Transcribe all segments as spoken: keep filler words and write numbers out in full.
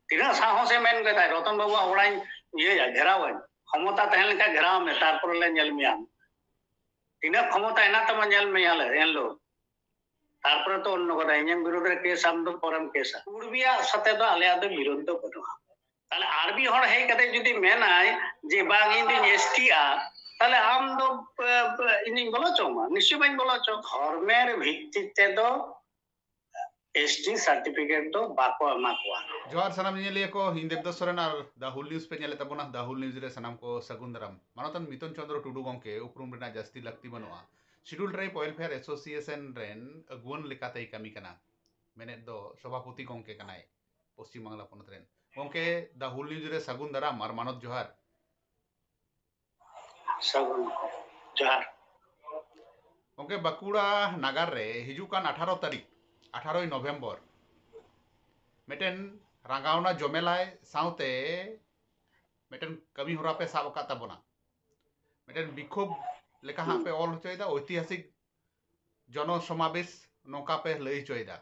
ᱛᱤᱱᱟᱹᱜ ᱥᱟᱦᱚᱥᱮ ᱢᱮᱱ ᱠᱮᱫᱟᱭ, "ᱨᱚᱛᱚᱱ ᱵᱟᱹᱵᱩᱣᱟᱜ ᱚᱲᱟᱜ ᱤᱧ ᱤᱭᱟᱹᱭᱟ, ᱜᱷᱮᱨᱟᱣᱟᱹᱧ, ᱠᱷᱚᱢᱚᱛᱟ ᱛᱟᱦᱮᱸ ᱞᱮᱱᱠᱷᱟᱱ ᱜᱷᱮᱨᱟᱣ ᱢᱮ, ᱛᱟᱨᱯᱚᱨᱮ ᱞᱮ ᱧᱮᱞ ᱢᱮᱭᱟ, ᱛᱤᱱᱟᱹᱜ ᱠᱷᱚᱢᱚᱛᱟ ᱦᱮᱱᱟᱜ ᱛᱟᱢᱟ ᱧᱮᱞ ᱢᱮᱭᱟᱞᱮ ᱮᱱᱦᱤᱞᱳᱜ, ᱛᱟᱨᱯᱚᱨᱮ ᱛᱚ ᱚᱱᱱᱚ ᱠᱟᱛᱷᱟ, ᱤᱧᱟᱹᱜ ᱵᱤᱨᱩᱫᱷ ᱨᱮ ᱠᱮᱥ ᱟᱢ ᱫᱚ ᱯᱚᱨᱮᱢ ᱠᱮᱥᱟ᱾" ᱠᱩᱲᱵᱤᱭᱟᱜ ᱥᱟᱛᱮ ᱫᱚ ᱟᱞᱮᱭᱟᱜ ᱫᱚ ᱵᱤᱨᱳᱫᱷ ᱫᱚ ᱵᱟᱹᱱᱩᱜᱼᱟ᱾ ᱛᱟᱦᱞᱮ ᱟᱨᱵᱤ ᱦᱚᱲ ᱦᱮᱡ ᱠᱟᱛᱮ ᱡᱩᱫᱤ ᱢᱮᱱᱟᱭ ᱡᱮ, "ᱵᱟᱝ, ᱤᱧ ᱫᱩᱧ ᱮᱥᱴᱤᱜᱼᱟ", ᱛᱟᱦᱞᱮ ᱟᱢ ᱫᱚ, ᱮ, ᱮ, ᱤᱧᱤᱧ ᱵᱚᱞᱚ ᱦᱚᱪᱚ ᱟᱢᱟ? ᱱᱤᱥᱪᱚᱭ ᱵᱟᱹᱧ ᱵᱚᱞᱚ ᱦᱚᱪᱚ᱾ ᱫᱷᱚᱨᱢᱮᱨ ᱵᱷᱤᱛᱛᱤ ᱛᱮᱫᱚ ᱮᱥᱴᱤ ᱥᱟᱨᱴᱤᱯᱷᱤᱠᱮᱴ ᱫᱚ ᱵᱟᱠᱚ ᱮᱢᱟ ᱠᱚᱣᱟ᱾ ᱡᱚᱦᱟᱨ ᱥᱟᱱᱟᱢ ᱧᱮᱧᱮᱞᱤᱭᱟᱹ ᱠᱚ, ᱤᱧ ᱫᱮᱵᱫᱟᱥ ᱥᱚᱨᱮᱱ ᱟᱨ The Whole News ᱯᱮ ᱧᱮᱞᱮᱫ ᱛᱟᱵᱚᱱᱟ᱾ The Whole News ᱨᱮ ᱥᱟᱱᱟᱢ ᱠᱚ ᱥᱟᱹᱜᱩᱱ ᱫᱟᱨᱟᱢ᱾ ᱢᱟᱱᱚᱛᱟᱱ ᱢᱤᱛᱚᱱ ᱪᱚᱸᱫᱽᱨᱚ ᱴᱩᱰᱩ ᱜᱚᱢᱠᱮ ᱩᱯᱨᱩᱢ ᱨᱮᱱᱟᱜ ᱡᱟᱹᱥᱛᱤ ᱞᱟᱹᱠᱛᱤ ᱵᱟᱹᱱᱩᱜᱼᱟ᱾ Scheduled Tribe Welfare Association ᱨᱮᱱ ᱟᱹᱜᱩᱣᱟᱹᱱ ᱞᱮᱠᱟᱛᱮᱭ ᱠᱟᱹᱢᱤ ᱠᱟᱱᱟ᱾ ᱢᱮᱱᱮᱫ ᱫᱚ ᱥᱚᱵᱷᱟᱯᱚᱛᱤ ᱜᱚᱢᱠᱮ ᱠᱟᱱᱟᱭ ᱯᱚᱥᱪᱤᱢ ᱵᱟᱝᱞᱟ ᱯᱚᱱᱚᱛ ᱨᱮᱱ᱾ ᱜᱚᱢᱠᱮ, The Whole News ᱨᱮ ᱥᱟᱹᱜᱩᱱ ᱫᱟᱨᱟᱢ ᱟᱨ ᱢᱟᱱᱚᱛ ᱡᱚᱦᱟᱨ᱾ ᱥᱟᱹᱜᱩᱱ ᱡᱚᱦᱟᱨ᱾ ᱜᱚᱢᱠᱮ, ᱵᱟᱸᱠᱩᱲᱟ ᱱᱟᱜᱟᱨ ᱨᱮ ᱦᱤᱡᱩᱜ ᱠᱟᱱ ᱟᱴᱷᱟᱨᱚ ᱛᱟᱹᱨᱤᱠᱷ, ᱟᱴᱷᱟᱨᱚᱭ ᱱᱚᱵᱷᱮᱢᱵᱚᱨ, ᱢᱤᱫᱴᱮᱱ ᱨᱟᱸᱜᱟᱣᱱᱟ ᱡᱚᱢᱮᱞᱟᱭ ᱥᱟᱶᱛᱮ ᱢᱤᱫᱴᱮᱱ ᱠᱟᱹᱢᱤ ᱦᱚᱨᱟ ᱯᱮ ᱥᱟᱵ ᱟᱠᱟᱫ ᱛᱟᱵᱚᱱᱟ᱾ ᱢᱤᱫᱴᱮᱱ ᱵᱤᱠᱷᱳᱵ ᱞᱮᱠᱟ ᱦᱟᱸᱜ ᱯᱮ ᱚᱞ ᱦᱚᱪᱚᱭᱮᱫᱟ, ᱳᱭᱛᱤᱦᱟᱥᱤᱠ ᱡᱚᱱᱚ ᱥᱚᱢᱟᱵᱮᱥ ᱱᱚᱝᱠᱟ ᱯᱮ ᱞᱟᱹᱭ ᱦᱚᱪᱚᱭᱮᱫᱟ᱾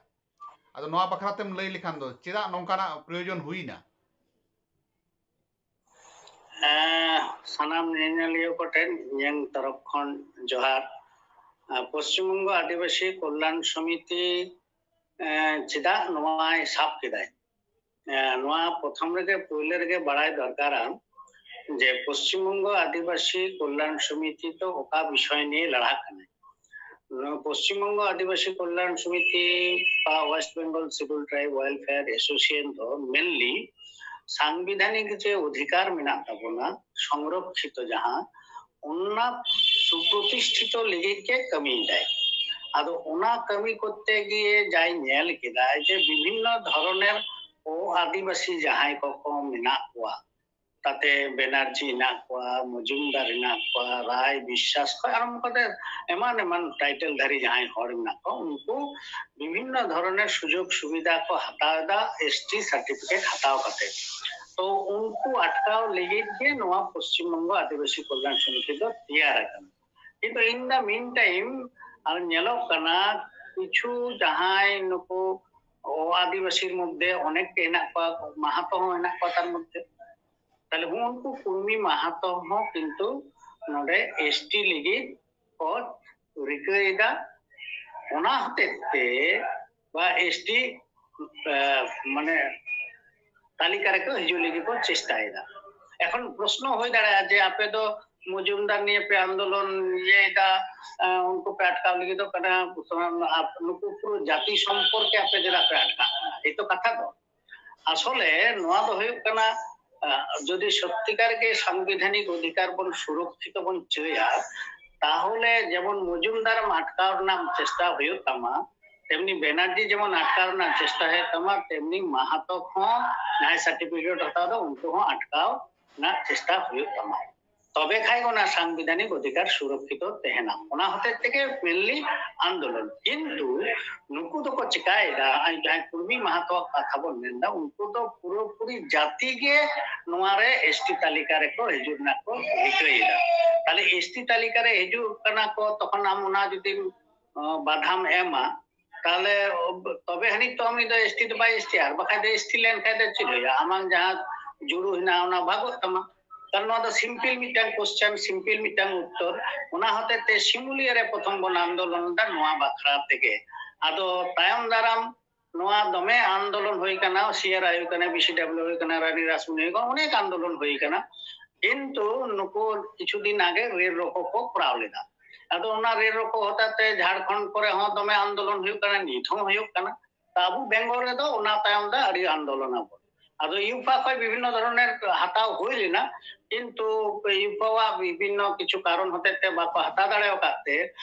ᱟᱫᱚ ᱱᱚᱣᱟ ᱵᱟᱠᱷᱨᱟ ᱛᱮᱢ ᱞᱟᱹᱭ ᱞᱮᱠᱷᱟᱱ ᱫᱚ ᱪᱮᱫᱟᱜ ᱱᱚᱝᱠᱟᱱᱟᱜ ᱯᱨᱚᱭᱳᱡᱚᱱ ᱦᱩᱭᱱᱟ? ᱮᱸ, ᱥᱟᱱᱟᱢ ᱧᱮᱧᱮᱞᱤᱭᱟᱹ ᱠᱚᱴᱷᱮᱱ ᱤᱧᱟᱹᱝ ᱛᱚᱨᱚᱯ ᱠᱷᱚᱱ ᱡᱚᱦᱟᱨ᱾ ᱮᱸ, ᱯᱚᱥᱪᱤᱢ ᱵᱚᱝᱜᱚ ᱟᱹᱫᱤᱵᱟᱹᱥᱤ ᱠᱚᱞᱭᱟᱱ ᱥᱚᱢᱤᱛᱤ, ᱮᱸ, ᱪᱮᱫᱟᱜ ᱱᱚᱣᱟᱭ ᱥᱟᱵ ᱠᱮᱫᱟᱭ? ᱮᱸ, ᱱᱚᱣᱟ ᱯᱨᱚᱛᱷᱚᱢ ᱨᱮᱜᱮ, ᱯᱳᱭᱞᱳ ᱨᱮᱜᱮ ᱵᱟᱲᱟᱭ ᱫᱚᱨᱠᱟᱨᱟ ᱡᱮ ᱯᱚᱥᱪᱤᱢ ᱵᱚᱝᱜᱚ ᱟᱹᱫᱤᱵᱟᱹᱥᱤ ᱠᱚᱞᱭᱟᱱ ᱥᱚᱢᱤᱛᱤ ᱫᱚ ᱚᱠᱟ ᱵᱤᱥᱚᱭ ᱱᱤᱭᱮ ᱞᱟᱲᱟᱜ ᱠᱟᱱᱟ᱾ ᱱᱚᱣᱟ ᱯᱚᱥᱪᱤᱢ ᱵᱚᱝᱜᱚ ᱟᱹᱫᱤᱵᱟᱹᱥᱤ ᱠᱚᱞᱭᱟᱱ ᱥᱚᱢᱤᱛᱤ ᱵᱟ West Bengal Scheduled Tribe Welfare Association ᱫᱚ mainly ᱥᱟᱝᱵᱤᱫᱷᱟᱱᱤᱠ ᱡᱮ ᱚᱫᱷᱤᱠᱟᱨ ᱢᱮᱱᱟᱜ ᱛᱟᱵᱚᱱᱟ, ᱥᱚᱝᱨᱚᱠᱠᱷᱤᱛᱚ ᱡᱟᱦᱟᱸ, ᱚᱱᱟ ᱥᱩᱯᱨᱚᱛᱤᱥᱴᱷᱤᱛᱚ ᱞᱟᱹᱜᱤᱫ ᱜᱮ ᱠᱟᱹᱢᱤᱭᱮᱫᱟᱭ᱾ ᱟᱫᱚ ᱚᱱᱟ ᱠᱟᱹᱢᱤ ᱠᱚᱨᱛᱮ ᱜᱤᱭᱮ ᱡᱟᱭ ᱧᱮᱞ ᱠᱮᱫᱟᱭ ᱡᱮ ᱵᱤᱵᱷᱤᱱᱱᱚ ᱫᱷᱚᱨᱚᱱᱮᱨ ᱚ ᱟᱹᱫᱤᱵᱟᱹᱥᱤ ᱡᱟᱦᱟᱸᱭ ᱠᱚᱠᱚ ᱢᱮᱱᱟᱜ ᱠᱚᱣᱟ, ᱛᱟᱛᱮ ᱵᱮᱱᱟᱨᱡᱤ ᱦᱮᱱᱟᱜ ᱠᱚᱣᱟ, ᱢᱚᱡᱩᱢᱫᱟᱨ ᱦᱮᱱᱟᱜ ᱠᱚᱣᱟ, ᱨᱟᱭ, ᱵᱤᱥᱥᱟᱥ ᱠᱷᱚᱱ ᱟᱨᱟᱢᱵᱷᱚ ᱠᱟᱛᱮ ᱮᱢᱟᱱ ᱮᱢᱟᱱ ᱴᱟᱭᱴᱮᱞ ᱫᱷᱟᱨᱤ ᱡᱟᱦᱟᱸᱭ ᱦᱚᱲ ᱢᱮᱱᱟᱜ ᱠᱚᱣᱟ, ᱩᱱᱠᱩ ᱵᱤᱵᱷᱤᱱᱱᱚ ᱫᱷᱚᱨᱚᱱᱮᱨ ᱥᱩᱡᱳᱜᱽ ᱥᱩᱵᱤᱫᱷᱟ ᱠᱚ ᱦᱟᱛᱟᱣ ᱮᱫᱟ ᱮᱥᱴᱤ ᱥᱟᱨᱴᱤᱯᱷᱤᱠᱮᱴ ᱦᱟᱛᱟᱣ ᱠᱟᱛᱮ᱾ ᱛᱚ ᱩᱱᱠᱩ ᱟᱴᱠᱟᱣ ᱞᱟᱹᱜᱤᱫ ᱜᱮ ᱱᱚᱣᱟ ᱯᱚᱥᱪᱤᱢ ᱵᱚᱝᱜᱚ ᱟᱹᱫᱤᱵᱟᱹᱥᱤ ᱠᱚᱞᱭᱟᱱ ᱥᱚᱢᱤᱛᱤ ᱫᱚ ᱛᱮᱭᱟᱨ ᱟᱠᱟᱱᱟ᱾ ᱠᱤᱱᱛᱩ in the meantime ᱟᱨ ᱧᱮᱞᱚᱜ ᱠᱟᱱᱟ ᱠᱤᱪᱷᱩ ᱡᱟᱦᱟᱸᱭ ᱱᱩᱠᱩ ᱚ ᱟᱹᱫᱤᱵᱟᱹᱥᱤ ᱢᱚᱫᱽᱫᱷᱮ ᱚᱱᱮᱠ ᱜᱮ ᱦᱮᱱᱟᱜ ᱠᱚᱣᱟ, ᱢᱟᱦᱟᱛᱚ ᱦᱚᱸ ᱦᱮᱱᱟᱜ ᱠᱚᱣᱟ ᱛᱟᱨ ᱢᱚᱫᱽᱫᱷᱮ᱾ ᱛᱟᱦᱞᱮ ᱩᱱᱠᱩ ᱠᱩᱲᱢᱤ ᱢᱟᱦᱟᱛᱚ ᱦᱚᱸ ᱠᱤᱱᱛᱩ ᱱᱚᱰᱮ ᱮᱥᱴᱤ ᱞᱟᱹᱜᱤᱫ ᱠᱚ ᱨᱤᱠᱟᱹᱭᱮᱫᱟ᱾ ᱚᱱᱟ ᱦᱚᱛᱮᱡ ᱛᱮ ᱵᱟ ᱮᱥᱴᱤ ᱢᱟᱱᱮ ᱛᱟᱹᱞᱤᱠᱟ ᱨᱮᱠᱚ ᱦᱤᱡᱩᱜ ᱞᱟᱹᱜᱤᱫ ᱠᱚ ᱪᱮᱥᱴᱟᱭᱮᱫᱟ᱾ ᱮᱠᱷᱚᱱ ᱯᱨᱚᱥᱱᱚ ᱦᱩᱭ ᱫᱟᱲᱮᱭᱟᱜᱼᱟ ᱡᱮ ᱟᱯᱮ ᱫᱚ ᱢᱚᱡᱩᱢᱫᱟᱨ ᱱᱤᱭᱮ ᱯᱮ ᱟᱱᱫᱳᱞᱚᱱ ᱤᱭᱟᱹᱭᱮᱫᱟ, ᱟᱸ, ᱩᱱᱠᱩ ᱯᱮ ᱟᱴᱠᱟᱣ ᱞᱟᱹᱜᱤᱫᱚᱜ ᱠᱟᱱᱟ, ᱱᱩᱠᱩ ᱯᱩᱨᱟᱹ ᱡᱟᱹᱛᱤ ᱥᱚᱢᱯᱚᱨᱠᱮ ᱟᱯᱮ ᱪᱮᱫᱟᱜ ᱯᱮ ᱟᱴᱠᱟᱜ ᱠᱟᱱᱟ? ᱮᱭ ᱛᱚ ᱠᱟᱛᱷᱟ ᱫᱚ᱾ ᱟᱥᱚᱞᱮ ᱱᱚᱣᱟ ᱫᱚ ᱦᱩᱭᱩᱜ ᱠᱟᱱᱟ, ᱟᱸ, ᱡᱩᱫᱤ ᱥᱚᱛᱛᱤᱠᱟᱨ ᱜᱮ ᱥᱟᱝᱵᱤᱫᱷᱟᱱᱤᱠ ᱚᱫᱷᱤᱠᱟᱨ ᱵᱚᱱ ᱥᱩᱨᱚᱠᱠᱷᱤᱛ ᱵᱚᱱ ᱪᱟᱹᱭᱟ, ᱛᱟᱦᱚᱞᱮ ᱡᱮᱢᱚᱱ ᱢᱚᱡᱩᱢᱫᱟᱨ ᱮᱢ ᱟᱴᱠᱟᱣ ᱨᱮᱱᱟᱜ ᱪᱮᱥᱴᱟ ᱦᱩᱭᱩᱜ ᱛᱟᱢᱟ, ᱛᱮᱢᱱᱤ ᱵᱮᱱᱟᱨᱡᱤ ᱡᱮᱢᱚᱱ ᱟᱴᱠᱟᱣ ᱨᱮᱱᱟᱜ ᱪᱮᱥᱴᱟ ᱦᱩᱭᱩᱜ ᱛᱟᱢᱟ, ᱛᱮᱢᱱᱤ ᱢᱟᱦᱟᱛᱚ ᱦᱚᱸ ᱡᱟᱦᱟᱸᱭ ᱥᱟᱨᱴᱤᱯᱷᱤᱠᱮᱴ ᱦᱟᱛᱟᱣ ᱫᱚ ᱩᱱᱠᱩ ᱦᱚᱸ ᱟᱴᱠᱟᱣ ᱨᱮᱱᱟᱜ ᱪᱮᱥᱴᱟ ᱦᱩᱭᱩᱜ ᱛᱟᱢᱟ᱾ ᱛᱚᱵᱮ ᱠᱷᱟᱡ ᱚᱱᱟ ᱥᱟᱝᱵᱤᱫᱷᱟᱱᱤᱠ ᱚᱫᱷᱤᱠᱟᱨ ᱥᱩᱨᱚᱠᱠᱷᱤᱛᱚ ᱛᱟᱦᱮᱱᱟ᱾ ᱚᱱᱟ ᱦᱚᱛᱮᱡ ᱛᱮᱜᱮ mainly ᱟᱱᱫᱳᱞᱚᱱ᱾ ᱠᱤᱱᱛᱩ ᱱᱩᱠᱩ ᱫᱚᱠᱚ ᱪᱤᱠᱟᱭᱮᱫᱟ, ᱟᱨ ᱡᱟᱦᱟᱸᱭ ᱠᱩᱲᱢᱤ ᱢᱟᱦᱟᱛᱚᱣᱟᱜ ᱠᱟᱛᱷᱟ ᱵᱚᱱ ᱢᱮᱱᱫᱟ, ᱩᱱᱠᱩ ᱫᱚ ᱯᱩᱨᱟᱹᱯᱩᱨᱤ ᱡᱟᱹᱛᱤ ᱜᱮ ᱱᱚᱣᱟ ᱨᱮ ᱮᱥᱴᱤ ᱛᱟᱹᱞᱤᱠᱟ ᱨᱮᱠᱚ ᱦᱤᱡᱩᱜ ᱨᱮᱱᱟᱜ ᱠᱚ ᱨᱤᱠᱟᱹᱭᱮᱫᱟ᱾ ᱛᱟᱦᱞᱮ ᱮᱥᱴᱤ ᱛᱟᱹᱞᱤᱠᱟ ᱨᱮ ᱦᱤᱡᱩᱜ ᱠᱟᱱᱟ ᱠᱚ, ᱛᱚᱠᱷᱚᱱ ᱟᱢ ᱚᱱᱟ ᱡᱩᱫᱤᱢ, ᱟᱸ, ᱵᱟᱫᱷᱟᱢ ᱮᱢᱟ, ᱛᱟᱦᱞᱮ ᱛᱚᱵᱮ ᱦᱟᱹᱱᱤᱡ ᱛᱚ ᱩᱱᱤ ᱫᱚ ᱮᱥᱴᱤ ᱫᱚ ᱵᱟᱭ ᱮᱥᱴᱤ, ᱟᱨ ᱵᱟᱠᱷᱟᱡ ᱫᱚ ᱮᱥᱴᱤ ᱞᱮᱱᱠᱷᱟᱡ ᱫᱚ ᱪᱮᱫ ᱦᱩᱭᱩᱜᱼᱟ? ᱟᱢᱟᱝ ᱡᱟᱦᱟᱸ ᱡᱩᱲᱩ ᱦᱮᱱᱟᱜᱼᱟ ᱚᱱᱟ ᱵᱷᱟᱜᱚᱜ ᱛᱟᱢᱟ᱾ ᱛᱟᱦᱞᱮ ᱱᱚᱣᱟ ᱫᱚ simple ᱢᱤᱫᱴᱟᱝ question, simple ᱢᱤᱫᱴᱟᱝ ᱩᱛᱛᱚᱨ᱾ ᱚᱱᱟ ᱦᱚᱛᱮᱡ ᱛᱮ ᱥᱤᱢᱩᱞᱤᱭᱟᱹ ᱨᱮ ᱯᱨᱚᱛᱷᱚᱢ ᱵᱚᱱ ᱟᱱᱫᱳᱞᱚᱱ ᱮᱫᱟ ᱱᱚᱣᱟ ᱵᱟᱠᱷᱨᱟ ᱛᱮᱜᱮ᱾ ᱟᱫᱚ ᱛᱟᱭᱚᱢ ᱫᱟᱨᱟᱢ ᱱᱚᱣᱟ ᱫᱚᱢᱮ ᱟᱱᱫᱳᱞᱚᱱ ᱦᱩᱭ ᱠᱟᱱᱟ, ᱥᱤ ᱟᱨ ᱟᱭ ᱦᱩᱭ ᱠᱟᱱᱟ, ᱵᱤ ᱥᱤ ᱰᱟᱵᱞᱤᱭᱩ ᱦᱩᱭ ᱠᱟᱱᱟ, ᱨᱟᱱᱤ ᱨᱟᱥᱢᱚᱱᱤ ᱦᱩᱭ ᱠᱟᱱᱟ, ᱚᱱᱮᱠ ᱟᱱᱫᱳᱞᱚᱱ ᱦᱩᱭ ᱠᱟᱱᱟ᱾ ᱠᱤᱱᱛᱩ ᱱᱩᱠᱩ ᱠᱤᱪᱷᱩ ᱫᱤᱱ ᱟᱜᱮ ᱨᱮᱞ ᱨᱳᱠᱳ ᱠᱚ ᱠᱚᱨᱟᱣ ᱞᱮᱫᱟ᱾ ᱟᱫᱚ ᱚᱱᱟ ᱨᱮᱞ ᱨᱳᱠᱳ ᱦᱚᱛᱮᱡ ᱛᱮ ᱡᱷᱟᱲᱠᱷᱚᱸᱰ ᱠᱚᱨᱮ ᱦᱚᱸ ᱫᱚᱢᱮ ᱟᱱᱫᱳᱞᱚᱱ ᱦᱩᱭᱩᱜ ᱠᱟᱱᱟ, ᱱᱤᱛ ᱦᱚᱸ ᱦᱩᱭᱩᱜ ᱠᱟᱱᱟ᱾ ᱛᱚ ᱟᱵᱚ ᱵᱮᱝᱜᱚᱞ ᱨᱮᱫᱚ ᱚᱱᱟ ᱛᱟᱭᱚᱢ ᱫᱚ ᱟᱹᱰᱤ ᱟᱱᱫᱳᱞᱚᱱ ᱟᱵᱚ᱾ ᱟᱫᱚ ᱭᱩᱯᱷᱟ ᱠᱷᱚᱱ ᱵᱤᱵᱷᱤᱱᱱᱚ ᱫᱷᱚᱨᱚᱱᱮᱨ ᱦᱟᱛᱟᱣ ᱦᱩᱭ ᱞᱮᱱᱟ, ᱠᱤᱱᱛᱩ ᱭᱩᱯᱷᱟᱣᱟᱜ ᱵᱤᱵᱷᱤᱱᱱᱚ ᱠᱤᱪᱷᱩ ᱠᱟᱨᱚᱱ ᱦᱚᱛᱮᱡ ᱛᱮ ᱵᱟᱠᱚ ᱦᱟᱛᱟᱣ ᱫᱟᱲᱮ ᱟᱠᱟᱫ ᱛᱮ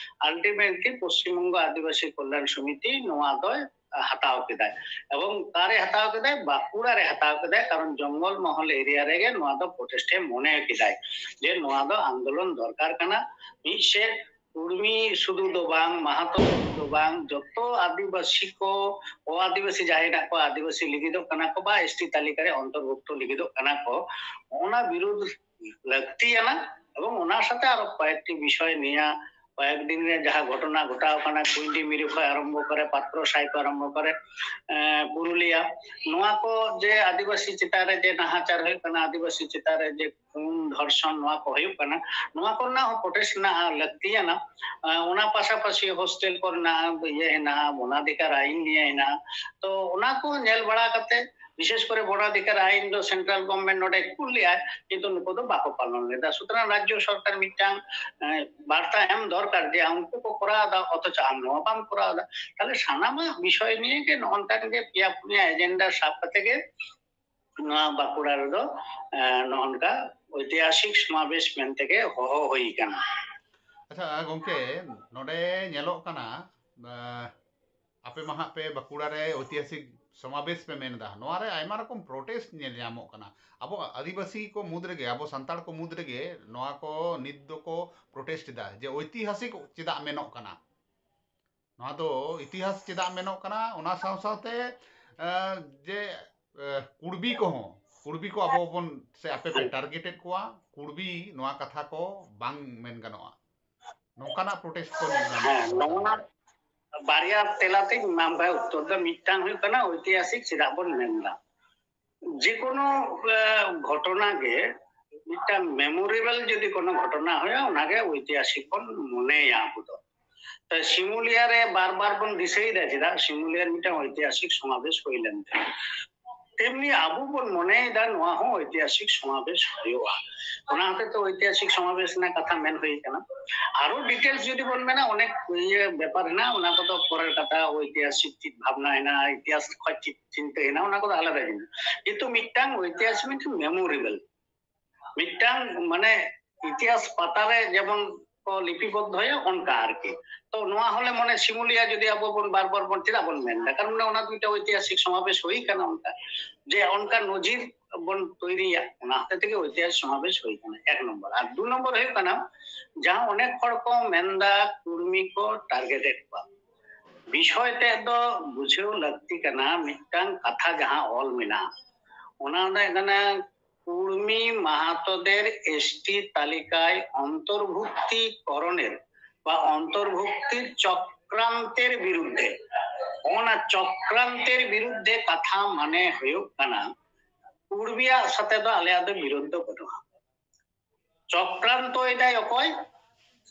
ultimately ᱯᱚᱥᱪᱤᱢ ᱵᱚᱝᱜᱚ ᱟᱹᱫᱤᱵᱟᱹᱥᱤ ᱠᱚᱞᱭᱟᱱ ᱥᱚᱢᱤᱛᱤ ᱱᱚᱣᱟ ᱫᱚᱭ ᱦᱟᱛᱟᱣ ᱠᱮᱫᱟᱭ᱾ ᱮᱵᱚᱝ ᱚᱠᱟᱨᱮ ᱦᱟᱛᱟᱣ ᱠᱮᱫᱟᱭ? ᱵᱟᱸᱠᱩᱲᱟ ᱨᱮ ᱦᱟᱛᱟᱣ ᱠᱮᱫᱟᱭ, ᱠᱟᱨᱚᱱ ᱡᱚᱝᱜᱚᱞ ᱢᱚᱦᱚᱞ ᱮᱨᱤᱭᱟ ᱨᱮᱜᱮ ᱱᱚᱣᱟ ᱫᱚ ᱯᱨᱚᱴᱮᱥᱴ ᱮ ᱢᱚᱱᱮ ᱠᱮᱫᱟᱭ ᱡᱮ ᱱᱚᱣᱟ ᱫᱚ ᱟᱱᱫᱳᱞᱚᱱ ᱫᱚᱨᱠᱟᱨ ᱠᱟᱱᱟ᱾ ᱢᱤᱫ ᱥᱮᱫ ᱠᱩᱲᱢᱤ ᱥᱩᱫᱷᱩ ᱫᱚ ᱵᱟᱝ, ᱢᱟᱦᱟᱛᱚ ᱥᱩᱫᱷᱩ ᱫᱚ ᱵᱟᱝ, ᱡᱚᱛᱚ ᱟᱹᱫᱤᱵᱟᱹᱥᱤ ᱠᱚ, ᱚ ᱟᱹᱫᱤᱵᱟᱹᱥᱤ ᱡᱟᱦᱟᱸᱭ ᱦᱮᱱᱟᱜ ᱠᱚᱣᱟ, ᱟᱹᱫᱤᱵᱟᱹᱥᱤ ᱞᱟᱹᱜᱤᱫᱚᱜ ᱠᱟᱱᱟ ᱠᱚ ᱵᱟ ᱮᱥ ᱴᱤ ᱛᱟᱹᱞᱤᱠᱟ ᱨᱮ ᱚᱱᱛᱚᱨᱵᱷᱩᱠᱛᱚ ᱞᱟᱹᱜᱤᱫᱚᱜ ᱠᱟᱱᱟ ᱠᱚ, ᱚᱱᱟ ᱵᱤᱨᱩᱫᱷ ᱞᱟᱹᱠᱛᱤᱭᱟᱱᱟ᱾ ᱮᱵᱚᱝ ᱚᱱᱟ ᱥᱟᱛᱮ ᱟᱨᱚ ᱠᱚᱭᱮᱠᱴᱤ ᱵᱤᱥᱚᱭ ᱱᱤᱭᱟᱹ ᱠᱚᱭᱮᱠ ᱫᱤᱱ ᱨᱮ ᱡᱟᱦᱟᱸ ᱜᱷᱚᱴᱚᱱᱟ ᱜᱷᱚᱴᱟᱣ ᱠᱟᱱᱟ, ᱠᱩᱸᱭᱰᱤ ᱢᱤᱨᱩ ᱠᱷᱚᱱ ᱟᱨᱟᱢᱵᱷᱚ ᱠᱚᱨᱮ, ᱯᱟᱛᱨᱚ ᱥᱟᱭ ᱠᱷᱚᱱ ᱟᱨᱟᱢᱵᱷᱚ ᱠᱚᱨᱮ, ᱮᱸ, ᱯᱩᱨᱩᱞᱤᱭᱟ, ᱱᱚᱣᱟ ᱠᱚ ᱡᱮ ᱟᱹᱫᱤᱵᱟᱹᱥᱤ ᱪᱮᱛᱟᱱ ᱨᱮ ᱡᱮ ᱱᱟᱦᱟᱪᱟᱨ ᱦᱩᱭᱩᱜ ᱠᱟᱱᱟ, ᱟᱹᱫᱤᱵᱟᱹᱥᱤ ᱪᱮᱛᱟᱱ ᱨᱮ ᱡᱮ ᱠᱷᱩᱱ, ᱫᱷᱚᱨᱥᱚᱱ, ᱱᱚᱣᱟ ᱠᱚ ᱦᱩᱭᱩᱜ ᱠᱟᱱᱟ, ᱱᱚᱣᱟ ᱠᱚᱨᱮᱱᱟᱜ ᱦᱚᱸ ᱯᱨᱚᱴᱮᱥᱴ ᱨᱮᱱᱟᱜ ᱞᱟᱹᱠᱛᱤᱭᱟᱱᱟ᱾ ᱮᱸ, ᱚᱱᱟ ᱯᱟᱥᱟᱯᱟᱥᱤ ᱦᱳᱥᱴᱮᱞ ᱠᱚᱨᱮᱱᱟᱜ ᱤᱭᱟᱹ ᱦᱮᱱᱟᱜᱼᱟ, ᱢᱚᱱᱟᱫᱷᱤᱠᱟᱨ ᱟᱭᱤᱱ ᱱᱤᱭᱮ ᱦᱮᱱᱟᱜᱼᱟ᱾ ᱛᱚ, ᱚᱱᱟ ᱠᱚ ᱧᱮᱞ ᱵᱟᱲᱟ ᱠᱟᱛᱮ, ᱵᱤᱥᱮᱥ ᱠᱚᱨᱮ ᱵᱚᱱᱟᱫᱷᱤᱠᱟᱨ ᱟᱭᱤᱱ ᱫᱚ ᱥᱮᱱᱴᱨᱟᱞ ᱜᱚᱵᱷᱚᱨᱱᱢᱮᱱᱴ ᱱᱚᱰᱮ ᱠᱩᱞ ᱞᱮᱜᱼᱟᱭ, ᱠᱤᱱᱛᱩ ᱱᱩᱠᱩ ᱫᱚ ᱵᱟᱠᱚ ᱯᱟᱞᱚᱱ ᱞᱮᱫᱟ᱾ ᱥᱩᱛᱚᱨᱟᱝ ᱨᱟᱡᱽᱡᱚ ᱥᱚᱨᱠᱟᱨ ᱢᱤᱫᱴᱟᱝ, ᱮᱸ, ᱵᱟᱨᱛᱟ ᱮᱢ ᱫᱚᱨᱠᱟᱨ ᱡᱮ ᱩᱱᱠᱩ ᱠᱚ ᱠᱚᱨᱟᱣ ᱮᱫᱟ, ᱚᱛᱷᱚᱪᱚ ᱟᱢ ᱱᱚᱣᱟ ᱵᱟᱢ ᱠᱚᱨᱟᱣ ᱮᱫᱟ᱾ ᱛᱟᱦᱞᱮ ᱥᱟᱱᱟᱢᱟᱜ ᱵᱤᱥᱚᱭ ᱱᱤᱭᱮ ᱜᱮ ᱱᱚᱜᱼᱚ ᱱᱚᱝᱠᱟᱱ ᱜᱮ ᱯᱮᱭᱟ ᱯᱩᱱᱭᱟ ᱮᱡᱮᱱᱰᱟ ᱥᱟᱵ ᱠᱟᱛᱮ ᱜᱮ ᱱᱚᱣᱟ ᱵᱟᱸᱠᱩᱲᱟ ᱨᱮᱫᱚ, ᱮᱸ, ᱱᱚᱜᱼᱚ ᱱᱚᱝᱠᱟ ᱳᱭᱛᱤᱦᱟᱥᱤᱠ ᱥᱚᱢᱟᱵᱮᱥ ᱢᱮᱱᱛᱮ ᱜᱮ ᱦᱚᱦᱚ ᱦᱩᱭ ᱠᱟᱱᱟ᱾ ᱟᱪᱪᱷᱟ ᱜᱚᱝᱠᱮ, ᱱᱚᱰᱮ ᱧᱮᱞᱚᱜ ᱠᱟᱱᱟ, ᱮᱸ, ᱟᱯᱮ ᱢᱟ ᱦᱟᱸᱜ ᱯᱮ ᱵᱟᱸᱠᱩᱲᱟ ᱨᱮ ᱳᱭᱛᱤᱦᱟᱥᱤᱠ ᱥᱚᱢᱟᱵᱮᱥ ᱯᱮ ᱢᱮᱱ ᱮᱫᱟ, ᱱᱚᱣᱟ ᱨᱮ ᱟᱭᱢᱟ ᱨᱚᱠᱚᱢ ᱯᱨᱚᱴᱮᱥᱴ ᱧᱮᱞ ᱧᱟᱢᱚᱜ ᱠᱟᱱᱟ᱾ ᱟᱵᱚ ᱟᱹᱫᱤᱵᱟᱹᱥᱤ ᱠᱚ ᱢᱩᱫᱽ ᱨᱮᱜᱮ, ᱟᱵᱚ ᱥᱟᱱᱛᱟᱲ ᱠᱚ ᱢᱩᱫᱽ ᱨᱮᱜᱮ ᱱᱚᱣᱟ ᱠᱚ ᱱᱤᱛ ᱫᱚᱠᱚ ᱯᱨᱚᱴᱮᱥᱴ ᱮᱫᱟ ᱡᱮ ᱳᱭᱛᱤᱦᱟᱥᱤᱠ ᱪᱮᱫᱟᱜ ᱢᱮᱱᱚᱜ ᱠᱟᱱᱟ, ᱱᱚᱣᱟ ᱫᱚ ᱤᱛᱤᱦᱟᱥ ᱪᱮᱫᱟᱜ ᱢᱮᱱᱚᱜ ᱠᱟᱱᱟ, ᱚᱱᱟ ᱥᱟᱶ ᱥᱟᱶᱛᱮ, ᱮᱸ, ᱡᱮ, ᱮᱸ, ᱠᱩᱲᱵᱤ ᱠᱚᱦᱚᱸ, ᱠᱩᱲᱵᱤ ᱠᱚ ᱟᱵᱚ ᱵᱚᱱ, ᱥᱮ ᱟᱯᱮ ᱯᱮ ᱴᱟᱨᱜᱮᱴᱮᱰ ᱠᱚᱣᱟ, ᱠᱩᱲᱵᱤ ᱱᱚᱣᱟ ᱠᱟᱛᱷᱟ ᱠᱚ ᱵᱟᱝ ᱢᱮᱱ ᱜᱟᱱᱚᱜᱼᱟ, ᱱᱚᱝᱠᱟᱱᱟᱜ ᱯᱨᱚᱴᱮᱥᱴ ᱠᱚ ᱧᱮᱞ ᱧᱟᱢᱚᱜ ᱦᱮᱸ, ᱠᱟᱱᱟ᱾ ᱱᱚᱣᱟ ᱵᱟᱨᱭᱟ ᱛᱮᱞᱟ ᱛᱮᱧ ᱮᱢᱟᱢ ᱠᱟᱱᱟ ᱩᱛᱛᱚᱨ ᱫᱚ᱾ ᱢᱤᱫᱴᱟᱝ ᱦᱩᱭᱩᱜ ᱠᱟᱱᱟ ᱳᱭᱛᱤᱦᱟᱥᱤᱠ ᱪᱮᱫᱟᱜ ᱵᱚᱱ ᱢᱮᱱᱫᱟ᱾ ᱡᱮᱠᱳᱱᱳ, ᱮ, ᱜᱷᱚᱴᱚᱱᱟ ᱜᱮ ᱢᱤᱫᱴᱟᱝ ᱢᱮᱢᱳᱨᱮᱵᱚᱞ ᱡᱩᱫᱤ ᱠᱳᱱᱳ ᱜᱷᱚᱴᱚᱱᱟ ᱦᱩᱭᱩᱜᱼᱟ, ᱚᱱᱟᱜᱮ ᱳᱭᱛᱤᱦᱟᱥᱤᱠ ᱵᱚᱱ ᱢᱚᱱᱮᱭᱟ ᱟᱵᱚ ᱫᱚ᱾ ᱛᱚ ᱥᱤᱢᱩᱞᱤᱭᱟ ᱨᱮ ᱵᱟᱨ ᱵᱟᱨ ᱵᱚᱱ ᱫᱤᱥᱟᱹᱭᱮᱫᱟ, ᱪᱮᱫᱟᱜ ᱥᱤᱢᱩᱞᱤᱭᱟ ᱨᱮ ᱢᱤᱫᱴᱟᱝ ᱳᱭᱛᱤᱦᱟᱥᱤᱠ ᱥᱚᱢᱟᱵᱮᱥ ᱦᱩᱭ ᱞᱮᱱ ᱛᱟᱦᱮᱸᱫ᱾ ᱛᱮᱢᱱᱤ ᱟᱵᱚ ᱵᱚᱱ ᱢᱚᱱᱮᱭᱮᱫᱟ ᱱᱚᱣᱟ ᱦᱚᱸ ᱳᱭᱛᱤᱦᱟᱥᱤᱠ ᱥᱚᱢᱟᱵᱮᱥ ᱦᱩᱭᱩᱜᱼᱟ, ᱚᱱᱟ ᱦᱚᱛᱮᱡ ᱛᱮ ᱳᱭᱛᱤᱦᱟᱥᱤᱠ ᱥᱚᱢᱟᱵᱮᱥ ᱨᱮᱱᱟᱜ ᱠᱟᱛᱷᱟ ᱢᱮᱱ ᱦᱩᱭ ᱠᱟᱱᱟ᱾ ᱟᱨᱚ ᱰᱤᱴᱮᱞᱥ ᱡᱩᱫᱤ ᱵᱚᱱ ᱢᱮᱱᱟ, ᱚᱱᱮᱠ ᱤᱭᱟᱹ ᱵᱮᱯᱟᱨ ᱦᱮᱱᱟᱜᱼᱟ, ᱚᱱᱟ ᱠᱚᱫᱚ ᱯᱚᱨᱮᱨ ᱠᱟᱛᱷᱟ, ᱳᱭᱛᱤᱦᱟᱥᱤᱠ ᱪᱮᱫ ᱵᱷᱟᱵᱽᱱᱟ ᱦᱮᱱᱟᱜᱼᱟ, ᱤᱛᱤᱦᱟᱥ ᱠᱷᱚᱱ ᱪᱮᱫ ᱪᱤᱱᱛᱟᱹ ᱦᱮᱱᱟᱜᱼᱟ, ᱚᱱᱟ ᱠᱚᱫᱚ ᱟᱞᱟᱫᱟ ᱡᱤᱱᱤᱥ᱾ ᱠᱤᱱᱛᱩ ᱢᱤᱫᱴᱟᱝ ᱳᱭᱛᱤᱦᱟᱥᱤᱠ ᱢᱤᱫᱴᱟᱝ ᱢᱮᱢᱳᱨᱮᱵᱚᱞ, ᱢᱤᱫᱴᱟᱝ ᱢᱟᱱᱮ ᱤᱛᱤᱦᱟᱥ ᱯᱟᱛᱟ ᱨᱮ ᱡᱮᱢᱚᱱ ᱠᱚ ᱞᱤᱯᱤᱵᱚᱫᱽᱫᱷᱚᱭᱟ, ᱚᱱᱠᱟ ᱟᱨᱠᱤ᱾ ᱛᱚ ᱱᱚᱣᱟ ᱦᱚᱸᱞᱮ ᱢᱚᱱᱮ, ᱥᱤᱢᱩᱞᱤᱭᱟ ᱡᱩᱫᱤ ᱟᱵᱚ ᱵᱚᱱ ᱵᱟᱨ ᱵᱟᱨ ᱵᱚᱱ ᱪᱮᱫᱟᱜ ᱵᱚᱱ ᱢᱮᱱ ᱮᱫᱟ? ᱠᱟᱨᱚᱱ ᱚᱱᱟ ᱫᱚ ᱢᱤᱫᱴᱟᱝ ᱳᱭᱛᱤᱦᱟᱥᱤᱠ ᱥᱚᱢᱟᱵᱮᱥ ᱦᱩᱭ ᱠᱟᱱᱟ, ᱚᱱᱠᱟ ᱡᱮ ᱚᱱᱠᱟ ᱱᱚᱡᱤᱨ ᱵᱚᱱ ᱛᱳᱭᱨᱤᱭᱟ, ᱚᱱᱟ ᱦᱚᱛᱮ ᱛᱮᱜᱮ ᱳᱭᱛᱤᱦᱟᱥᱤᱠ ᱥᱚᱢᱟᱵᱮᱥ ᱦᱩᱭ ᱠᱟᱱᱟ, ᱮᱠ ᱱᱚᱢᱵᱚᱨ᱾ ᱟᱨ ᱫᱩ ᱱᱚᱢᱵᱚᱨ ᱦᱩᱭᱩᱜ ᱠᱟᱱᱟ, ᱡᱟᱦᱟᱸ ᱚᱱᱮᱠ ᱦᱚᱲ ᱠᱚ ᱢᱮᱱᱫᱟ ᱠᱩᱲᱢᱤ ᱠᱚ ᱴᱟᱨᱜᱮᱴᱮᱰ ᱠᱚᱣᱟ, ᱵᱤᱥᱚᱭ ᱛᱮᱫ ᱫᱚ ᱵᱩᱡᱷᱟᱹᱣ ᱞᱟᱹᱠᱛᱤ ᱠᱟᱱᱟ᱾ ᱢᱤᱫᱴᱟᱝ ᱠᱟᱛᱷᱟ ᱡᱟᱦᱟᱸ ᱚᱞ ᱢᱮᱱᱟᱜᱼᱟ, ᱚᱱᱟ ᱫᱚ ᱦᱩᱭᱩᱜ ᱠᱟᱱᱟ, ᱠᱩᱲᱢᱤ ᱢᱟᱦᱟᱛᱚᱫᱮᱨ ᱮᱥᱴᱤ ᱛᱟᱹᱞᱤᱠᱟᱭ ᱚᱱᱛᱚᱨᱵᱷᱩᱠᱛᱤ ᱠᱚᱨᱚᱱᱮᱨ ᱵᱟ ᱚᱱᱛᱚᱨᱵᱷᱩᱠᱛᱤ ᱪᱚᱠᱨᱟᱱᱛᱮᱨ ᱵᱤᱨᱩᱫᱽᱫᱷᱮ᱾ ᱚᱱᱟ ᱪᱚᱠᱨᱟᱱᱛᱮᱨ ᱵᱤᱨᱩᱫᱽᱫᱷᱮ ᱠᱟᱛᱷᱟ ᱢᱟᱱᱮ ᱦᱩᱭᱩᱜ ᱠᱟᱱᱟ, ᱠᱩᱲᱢᱤᱭᱟᱜ ᱥᱟᱛᱮ ᱫᱚ ᱟᱞᱮᱭᱟᱜ ᱫᱚ ᱵᱤᱨᱩᱫᱽ ᱫᱚ ᱵᱟᱹᱱᱩᱜᱼᱟ᱾ ᱪᱚᱠᱨᱟᱱᱛᱚᱭᱮᱫᱟᱭ ᱚᱠᱚᱭ?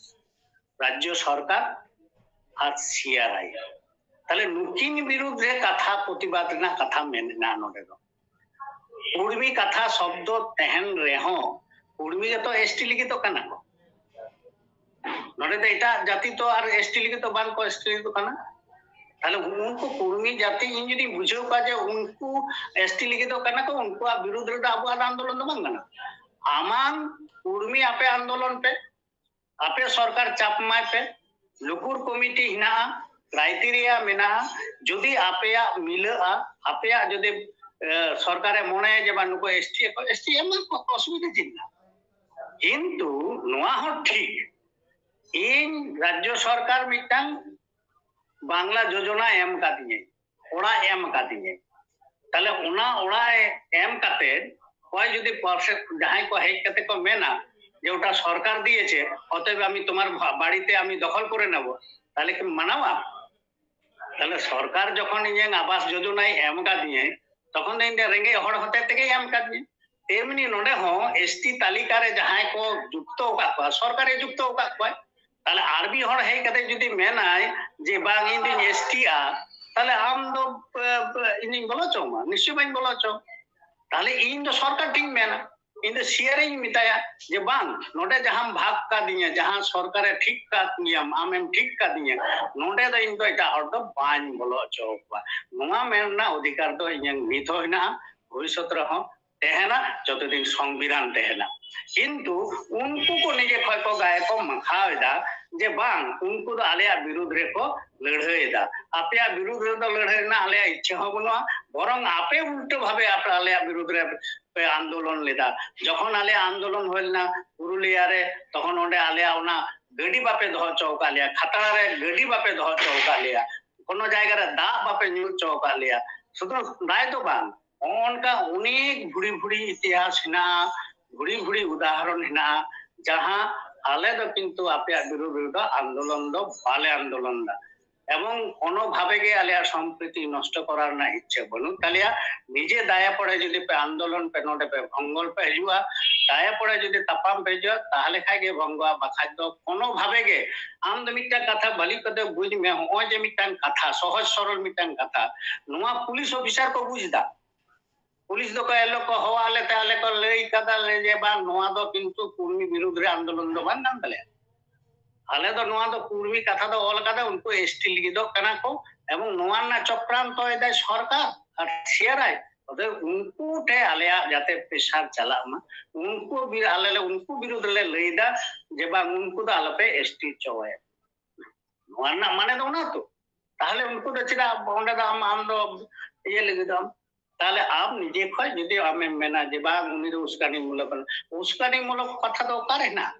ᱨᱟᱡᱽᱡᱚ ᱥᱚᱨᱠᱟᱨ ᱟᱨ ᱥᱤᱟᱨᱟᱭ᱾ ᱛᱟᱦᱞᱮ ᱱᱩᱠᱤᱱ ᱵᱤᱨᱩᱫᱽ ᱨᱮ ᱠᱟᱛᱷᱟ, ᱯᱨᱚᱛᱤᱵᱟᱫ ᱨᱮᱱᱟᱜ ᱠᱟᱛᱷᱟ ᱢᱮᱱᱟᱜᱼᱟ ᱱᱚᱰᱮ ᱫᱚ᱾ ᱠᱩᱲᱢᱤ ᱠᱟᱛᱷᱟ ᱥᱚᱵᱫᱚ ᱛᱟᱦᱮᱱ ᱨᱮᱦᱚᱸ, ᱠᱩᱲᱢᱤ ᱜᱮᱛᱚ ᱮᱥᱴᱤ ᱞᱟᱹᱜᱤᱫ ᱫᱚ ᱠᱟᱱᱟ ᱠᱚ᱾ ᱱᱚᱰᱮ ᱫᱚ ᱮᱴᱟᱜ ᱡᱟᱹᱛᱤ ᱛᱚ ᱟᱨ ᱮᱥᱴᱤ ᱞᱟᱹᱜᱤᱫ ᱫᱚ ᱵᱟᱝ ᱠᱚ ᱮᱥᱴᱤ ᱞᱟᱹᱜᱤᱫ ᱫᱚ ᱠᱟᱱᱟ᱾ ᱛᱟᱦᱞᱮ ᱩᱱᱠᱩ ᱠᱩᱲᱢᱤ ᱡᱟᱹᱛᱤ ᱤᱧ ᱡᱩᱫᱤᱧ ᱵᱩᱡᱷᱟᱹᱣ ᱠᱚᱣᱟ ᱡᱮ ᱩᱱᱠᱩ ᱮᱥᱴᱤ ᱞᱟᱹᱜᱤᱫ ᱫᱚ ᱠᱟᱱᱟ ᱠᱚ, ᱩᱱᱠᱩᱣᱟᱜ ᱵᱤᱨᱩᱫᱽ ᱨᱮᱫᱚ ᱟᱵᱚᱣᱟᱜ ᱟᱱᱫᱳᱞᱚᱱ ᱫᱚ ᱵᱟᱝ ᱠᱟᱱᱟ᱾ ᱟᱢᱟᱝ ᱠᱩᱲᱢᱤ ᱟᱯᱮ ᱟᱱᱫᱳᱞᱚᱱ ᱯᱮ, ᱟᱯᱮ ᱥᱚᱨᱠᱟᱨ ᱪᱟᱯ ᱮᱢᱟᱭ ᱯᱮ, ᱞᱩᱠᱩᱨ ᱠᱚᱢᱤᱴᱤ ᱦᱮᱱᱟᱜᱼᱟ, ᱠᱨᱟᱭᱴᱮᱨᱤᱭᱟ ᱢᱮᱱᱟᱜᱼᱟ᱾ ᱡᱩᱫᱤ ᱟᱯᱮᱭᱟᱜ ᱢᱤᱞᱟᱹᱜᱼᱟ, ᱟᱯᱮᱭᱟᱜ ᱡᱩᱫᱤ ᱮ, ᱥᱚᱨᱠᱟᱨᱮ ᱢᱚᱱᱮᱭᱟ ᱡᱮ ᱵᱟᱝ ᱱᱩᱠᱩ ᱮᱥᱴᱤ ᱮᱥᱴᱤ ᱮᱢᱟ ᱠᱚ, ᱚᱥᱩᱵᱤᱫᱷᱟ ᱪᱮᱫ ᱢᱮᱱᱟᱜᱼᱟ? ᱠᱤᱱᱛᱩ ᱱᱚᱣᱟ ᱦᱚᱸ ᱴᱷᱤᱠ, ᱤᱧ ᱨᱟᱡᱽᱡᱚ ᱥᱚᱨᱠᱟᱨ ᱢᱤᱫᱴᱟᱝ ᱵᱟᱝᱞᱟ ᱡᱳᱡᱚᱱᱟ ᱮᱢ ᱠᱟᱫᱤᱧᱟᱹ, ᱚᱲᱟᱜ ᱮᱢ ᱠᱟᱫᱤᱧᱟᱹ᱾ ᱛᱟᱦᱞᱮ ᱚᱱᱟ ᱚᱲᱟᱜ ᱮ ᱮᱢ ᱠᱟᱛᱮ ᱚᱠᱚᱭ ᱡᱩᱫᱤ ᱯᱟᱨᱥᱮ ᱡᱟᱦᱟᱸᱭ ᱠᱚ ᱦᱮᱡ ᱠᱟᱛᱮ ᱠᱚ ᱢᱮᱱᱟ ᱡᱮ ওটা সরকার দিয়েছে, অতএব আমি তোমার বাড়িতে আমি দখল করে নেব, তাহলে কি মানাবা? ᱛᱟᱦᱞᱮ ᱥᱚᱨᱠᱟᱨ ᱡᱚᱠᱷᱚᱱ ᱤᱧᱟᱹᱝ ᱟᱵᱟᱥ ᱡᱳᱡᱚᱱᱟᱭ ᱮᱢ ᱠᱟᱫᱤᱧᱟᱹ, ᱛᱚᱠᱷᱚᱱ ᱫᱚ ᱤᱧ ᱫᱚ ᱨᱮᱸᱜᱮᱡ ᱦᱚᱲ ᱦᱚᱛᱮ ᱛᱮᱜᱮᱭ ᱮᱢ ᱠᱟᱫᱤᱧᱟᱹ᱾ ᱛᱮᱢᱱᱤ ᱱᱚᱰᱮ ᱦᱚᱸ ᱮᱥᱴᱤ ᱛᱟᱹᱞᱤᱠᱟ ᱨᱮ ᱡᱟᱦᱟᱸᱭ ᱠᱚ ᱡᱩᱠᱛᱚ ᱟᱠᱟᱫ ᱠᱚᱣᱟ, ᱥᱚᱨᱠᱟᱨᱮ ᱡᱩᱠᱛᱚ ᱟᱠᱟᱫ ᱠᱚᱣᱟ᱾ ᱛᱟᱦᱞᱮ ᱟᱨ ᱢᱤᱫ ᱦᱚᱲ ᱦᱮᱡ ᱠᱟᱛᱮ ᱡᱩᱫᱤ ᱢᱮᱱᱟᱭ ᱡᱮ ᱵᱟᱝ ᱤᱧ ᱫᱩᱧ ᱮᱥᱴᱤᱜᱼᱟ, ᱛᱟᱦᱞᱮ ᱟᱢ ᱫᱚ ᱮ, ᱮ, ᱤᱧ ᱫᱩᱧ ᱵᱚᱞᱚ ᱦᱚᱪᱚ ᱟᱢᱟ? ᱱᱤᱥᱪᱚᱭ ᱵᱟᱹᱧ ᱵᱚᱞᱚ ᱦᱚᱪᱚ᱾ ᱛᱟᱦᱞᱮ ᱤᱧ ᱫᱚ ᱥᱚᱨᱠᱟᱨ ᱴᱷᱮᱱ ᱤᱧ ᱢᱮᱱᱟ, ᱤᱧ ᱫᱚ ᱥᱤᱭᱟᱨᱤᱧ ᱢᱮᱛᱟᱭᱟ ᱡᱮ ᱵᱟᱝ, ᱱᱚᱰᱮ ᱡᱟᱦᱟᱸᱢ ᱵᱷᱟᱜᱽ ᱠᱟᱫᱤᱧᱟ, ᱡᱟᱦᱟᱸ ᱥᱚᱨᱠᱟᱨᱮ ᱴᱷᱤᱠ ᱠᱟᱫᱤᱧᱟᱢ, ᱟᱢᱮᱢ ᱴᱷᱤᱠ ᱠᱟᱫᱤᱧᱟ, ᱱᱚᱰᱮ ᱫᱚ ᱤᱧ ᱫᱚ ᱮᱴᱟᱜ ᱦᱚᱲ ᱫᱚ ᱵᱟᱹᱧ ᱵᱚᱞᱚ ᱦᱚᱪᱚ ᱟᱠᱚᱣᱟ᱾ ᱱᱚᱣᱟ ᱢᱮᱱ ᱨᱮᱱᱟᱜ ᱚᱫᱷᱤᱠᱟᱨ ᱫᱚ ᱤᱧᱟᱹᱝ ᱱᱤᱛ ᱦᱚᱸ ᱦᱮᱱᱟᱜᱼᱟ, ᱵᱷᱚᱵᱤᱥᱥᱚᱛ ᱨᱮᱦᱚᱸ ᱛᱟᱦᱮᱱᱟ, ᱡᱚᱛᱚ ᱫᱤᱱ ᱥᱚᱝᱵᱤᱫᱷᱟᱱ ᱛᱟᱦᱮᱱᱟ᱾ ᱠᱤᱱᱛᱩ ᱩᱱᱠᱩ ᱠᱚ ᱱᱤᱡᱮ ᱠᱷᱚᱡ ᱠᱚ ᱜᱟᱭᱮ ᱠᱚ ᱢᱟᱠᱷᱟᱣ ᱮᱫᱟ ᱡᱮ ᱵᱟᱝ, ᱩᱱᱠᱩ ᱫᱚ ᱟᱞᱮᱭᱟᱜ ᱵᱤᱨᱩᱫᱽ ᱨᱮᱠᱚ ᱞᱟᱹᱲᱦᱟᱹᱭ ᱮᱫᱟ᱾ ᱟᱯᱮᱭᱟᱜ ᱵᱤᱨᱩᱫᱽ ᱨᱮᱫᱚ ᱞᱟᱹᱲᱦᱟᱹᱭ ᱨᱮᱱᱟᱜ ᱟᱞᱮᱭᱟᱜ ᱤᱪᱪᱷᱟᱹ ᱦᱚᱸ ᱵᱟᱹᱱᱩᱜᱼᱟ, ᱵᱚᱨᱚᱝ ᱟᱯᱮ ᱩᱞᱴᱟᱹ ᱵᱷᱟᱵᱮ ᱟᱯᱮ ᱟᱞᱮᱭᱟᱜ ᱵᱤᱨᱩᱫᱽ ᱨᱮ ᱯᱮ ᱟᱱᱫᱳᱞᱚᱱ ᱞᱮᱫᱟ᱾ ᱡᱚᱠᱷᱚᱱ ᱟᱞᱮᱭᱟᱜ ᱟᱱᱫᱳᱞᱚᱱ ᱦᱩᱭ ᱞᱮᱱᱟ ᱯᱩᱨᱩᱞᱤᱭᱟ ᱨᱮ, ᱛᱚᱠᱷᱚᱱ ᱚᱸᱰᱮ ᱟᱞᱮᱭᱟᱜ ᱚᱱᱟ ᱜᱟᱹᱰᱤ ᱵᱟᱯᱮ ᱫᱚᱦᱚ ᱦᱚᱪᱚ ᱟᱠᱟᱫ ᱞᱮᱭᱟ, ᱠᱷᱟᱛᱲᱟ ᱨᱮ ᱜᱟᱹᱰᱤ ᱵᱟᱯᱮ ᱫᱚᱦᱚ ᱦᱚᱪᱚ ᱟᱠᱟᱫ ᱞᱮᱭᱟ, ᱠᱳᱱᱳ ᱡᱟᱭᱜᱟ ᱨᱮ ᱫᱟᱜ ᱵᱟᱯᱮ ᱧᱩ ᱦᱚᱪᱚ ᱟᱠᱟᱫ ᱞᱮᱭᱟ᱾ ᱥᱩᱫᱷᱩ ᱫᱟᱭ ᱫᱚ ᱵᱟᱝ, ᱱᱚᱜᱼᱚ ᱱᱚᱝᱠᱟ ᱚᱱᱮᱠ ᱵᱷᱩᱲᱤ ᱵᱷᱩᱲᱤ ᱤᱛᱤᱦᱟᱥ ᱦᱮᱱᱟᱜᱼᱟ, ᱵᱷᱩᱲᱤ ᱵᱷᱩᱲᱤ ᱩᱫᱟᱦᱚᱨᱚᱱ ᱦᱮᱱᱟᱜᱼᱟ, ᱡᱟᱦᱟᱸ ᱟᱞᱮ ᱫᱚ ᱠᱤᱱᱛᱩ ᱟᱯᱮᱭᱟᱜ ᱵᱤᱨᱩᱫᱷ ᱨᱮᱫᱚ ᱟᱱᱫᱳᱞᱚᱱ ᱫᱚ ᱵᱟᱞᱮ ᱟᱱᱫᱳᱞᱚᱱ ᱫᱟ᱾ ᱮᱵᱚᱝ ᱠᱳᱱᱳ ᱵᱷᱟᱵᱮ ᱜᱮ ᱟᱞᱮᱭᱟᱜ ᱥᱚᱢᱯᱨᱤᱛᱤ ᱱᱚᱥᱴᱚ ᱠᱚᱨᱟᱣ ᱨᱮᱱᱟᱜ ᱤᱪᱪᱷᱟᱹ ᱵᱟᱹᱱᱩᱜ ᱛᱟᱞᱮᱭᱟ᱾ ᱱᱤᱡᱮ ᱫᱟᱭᱟ ᱯᱚᱲᱮ ᱡᱩᱫᱤ ᱯᱮ ᱟᱱᱫᱳᱞᱚᱱ ᱯᱮ, ᱱᱚᱰᱮ ᱯᱮ ᱵᱷᱚᱝᱜᱚᱞ ᱯᱮ ᱦᱤᱡᱩᱜᱼᱟ, ᱫᱟᱭᱟ ᱯᱚᱲᱮ ᱡᱩᱫᱤ ᱛᱟᱯᱟᱢ ᱯᱮ ᱦᱤᱡᱩᱜᱼᱟ, ᱛᱟᱦᱚᱞᱮ ᱠᱷᱟᱡ ᱜᱮ ᱵᱷᱚᱝᱜᱚᱜᱼᱟ᱾ ᱵᱟᱠᱷᱟᱡ ᱫᱚ ᱠᱳᱱᱳ ᱵᱷᱟᱵᱮ ᱜᱮ, ᱟᱢ ᱫᱚ ᱢᱤᱫᱴᱟᱝ ᱠᱟᱛᱷᱟ ᱵᱷᱟᱹᱞᱤ ᱠᱟᱛᱮ ᱵᱩᱡᱽ ᱢᱮ, ᱦᱚᱸᱜᱼᱚᱭ ᱡᱮ ᱢᱤᱫᱴᱟᱝ ᱠᱟᱛᱷᱟ, ᱥᱚᱦᱚᱡ ᱥᱚᱨᱚᱞ ᱢᱤᱫᱴᱟᱝ ᱠᱟᱛᱷᱟ, ᱱᱚᱣᱟ ᱯᱩᱞᱤᱥ ᱚᱯᱷᱤᱥᱟᱨ ᱠᱚ ᱵᱩᱡᱽ ᱫᱟ᱾ ᱯᱩᱞᱤᱥ ᱫᱚᱠᱚ ᱮᱞᱚ ᱠᱚ ᱦᱚᱦᱚ ᱟᱫ ᱞᱮᱛᱮ ᱟᱞᱮ ᱠᱚ ᱞᱟᱹᱭ ᱠᱟᱫᱟ ᱞᱮ ᱡᱮ ᱵᱟᱝ, ᱱᱚᱣᱟ ᱫᱚ ᱠᱤᱱᱛᱩ ᱠᱩᱲᱢᱤ ᱵᱤᱨᱩᱫᱷ ᱨᱮ ᱟᱱᱫᱳᱞᱚᱱ ᱫᱚ ᱵᱟᱝ ᱠᱟᱱ ᱛᱟᱞᱮᱭᱟ᱾ ᱟᱞᱮ ᱫᱚ ᱱᱚᱣᱟ ᱫᱚ ᱠᱩᱲᱢᱤ ᱠᱟᱛᱷᱟ ᱫᱚ ᱚᱞ ᱠᱟᱫᱟ, ᱩᱱᱠᱩ ᱮᱥᱴᱤ ᱞᱟᱹᱜᱤᱫᱚᱜ ᱠᱟᱱᱟ ᱠᱚ, ᱮᱵᱚᱝ ᱱᱚᱣᱟ ᱨᱮᱱᱟᱜ ᱪᱚᱠᱨᱟᱱᱛᱚ ᱮᱫᱟᱭ ᱥᱚᱨᱠᱟᱨ ᱟᱨ ᱥᱤᱟᱨᱟᱭ᱾ ᱛᱚᱵᱮ ᱩᱱᱠᱩ ᱴᱷᱮᱱ ᱟᱞᱮᱭᱟᱜ ᱡᱟᱛᱮ ᱯᱨᱮᱥᱟᱨ ᱪᱟᱞᱟᱜ ᱢᱟ, ᱩᱱᱠᱩ ᱵᱤ-, ᱟᱞᱮ ᱞᱮ ᱩᱱᱠᱩ ᱵᱤᱨᱩᱫᱷ ᱨᱮᱞᱮ ᱞᱟᱹᱭ ᱮᱫᱟ ᱡᱮ ᱵᱟᱝ, ᱩᱱᱠᱩ ᱫᱚ ᱟᱞᱚᱯᱮ ᱮᱥᱴᱤ ᱦᱚᱪᱚᱣᱟᱭᱟ᱾ ᱱᱚᱣᱟ ᱨᱮᱱᱟᱜ ᱢᱟᱱᱮ ᱫᱚ ᱚᱱᱟ ᱛᱚ᱾ ᱛᱟᱦᱞᱮ ᱩᱱᱠᱩ ᱫᱚ ᱪᱮᱫᱟᱜ ᱚᱸᱰᱮ ᱫᱚ ᱟᱢ, ᱟᱢ ᱫᱚ ᱤᱭᱟᱹ ᱞᱟᱹᱜᱤᱫ ᱫᱚ ᱟᱢ? ᱛᱟᱦᱞᱮ ᱟᱢ ᱱᱤᱡᱮ ᱠᱷᱚᱱ ᱡᱩᱫᱤ ᱟᱢᱮᱢ ᱢᱮᱱᱟ ᱡᱮ ᱵᱟᱝ, ᱩᱱᱤ ᱫᱚ ᱩᱥᱠᱟᱱᱤ ᱢᱩᱞᱚᱠ ᱠᱟᱱᱟ, ᱩᱥᱠᱟᱱᱤ ᱢᱩᱞᱚᱠ ᱠᱟᱛᱷᱟ ᱫᱚ ᱚᱠᱟᱨᱮ ᱦᱮᱱᱟᱜᱼᱟ?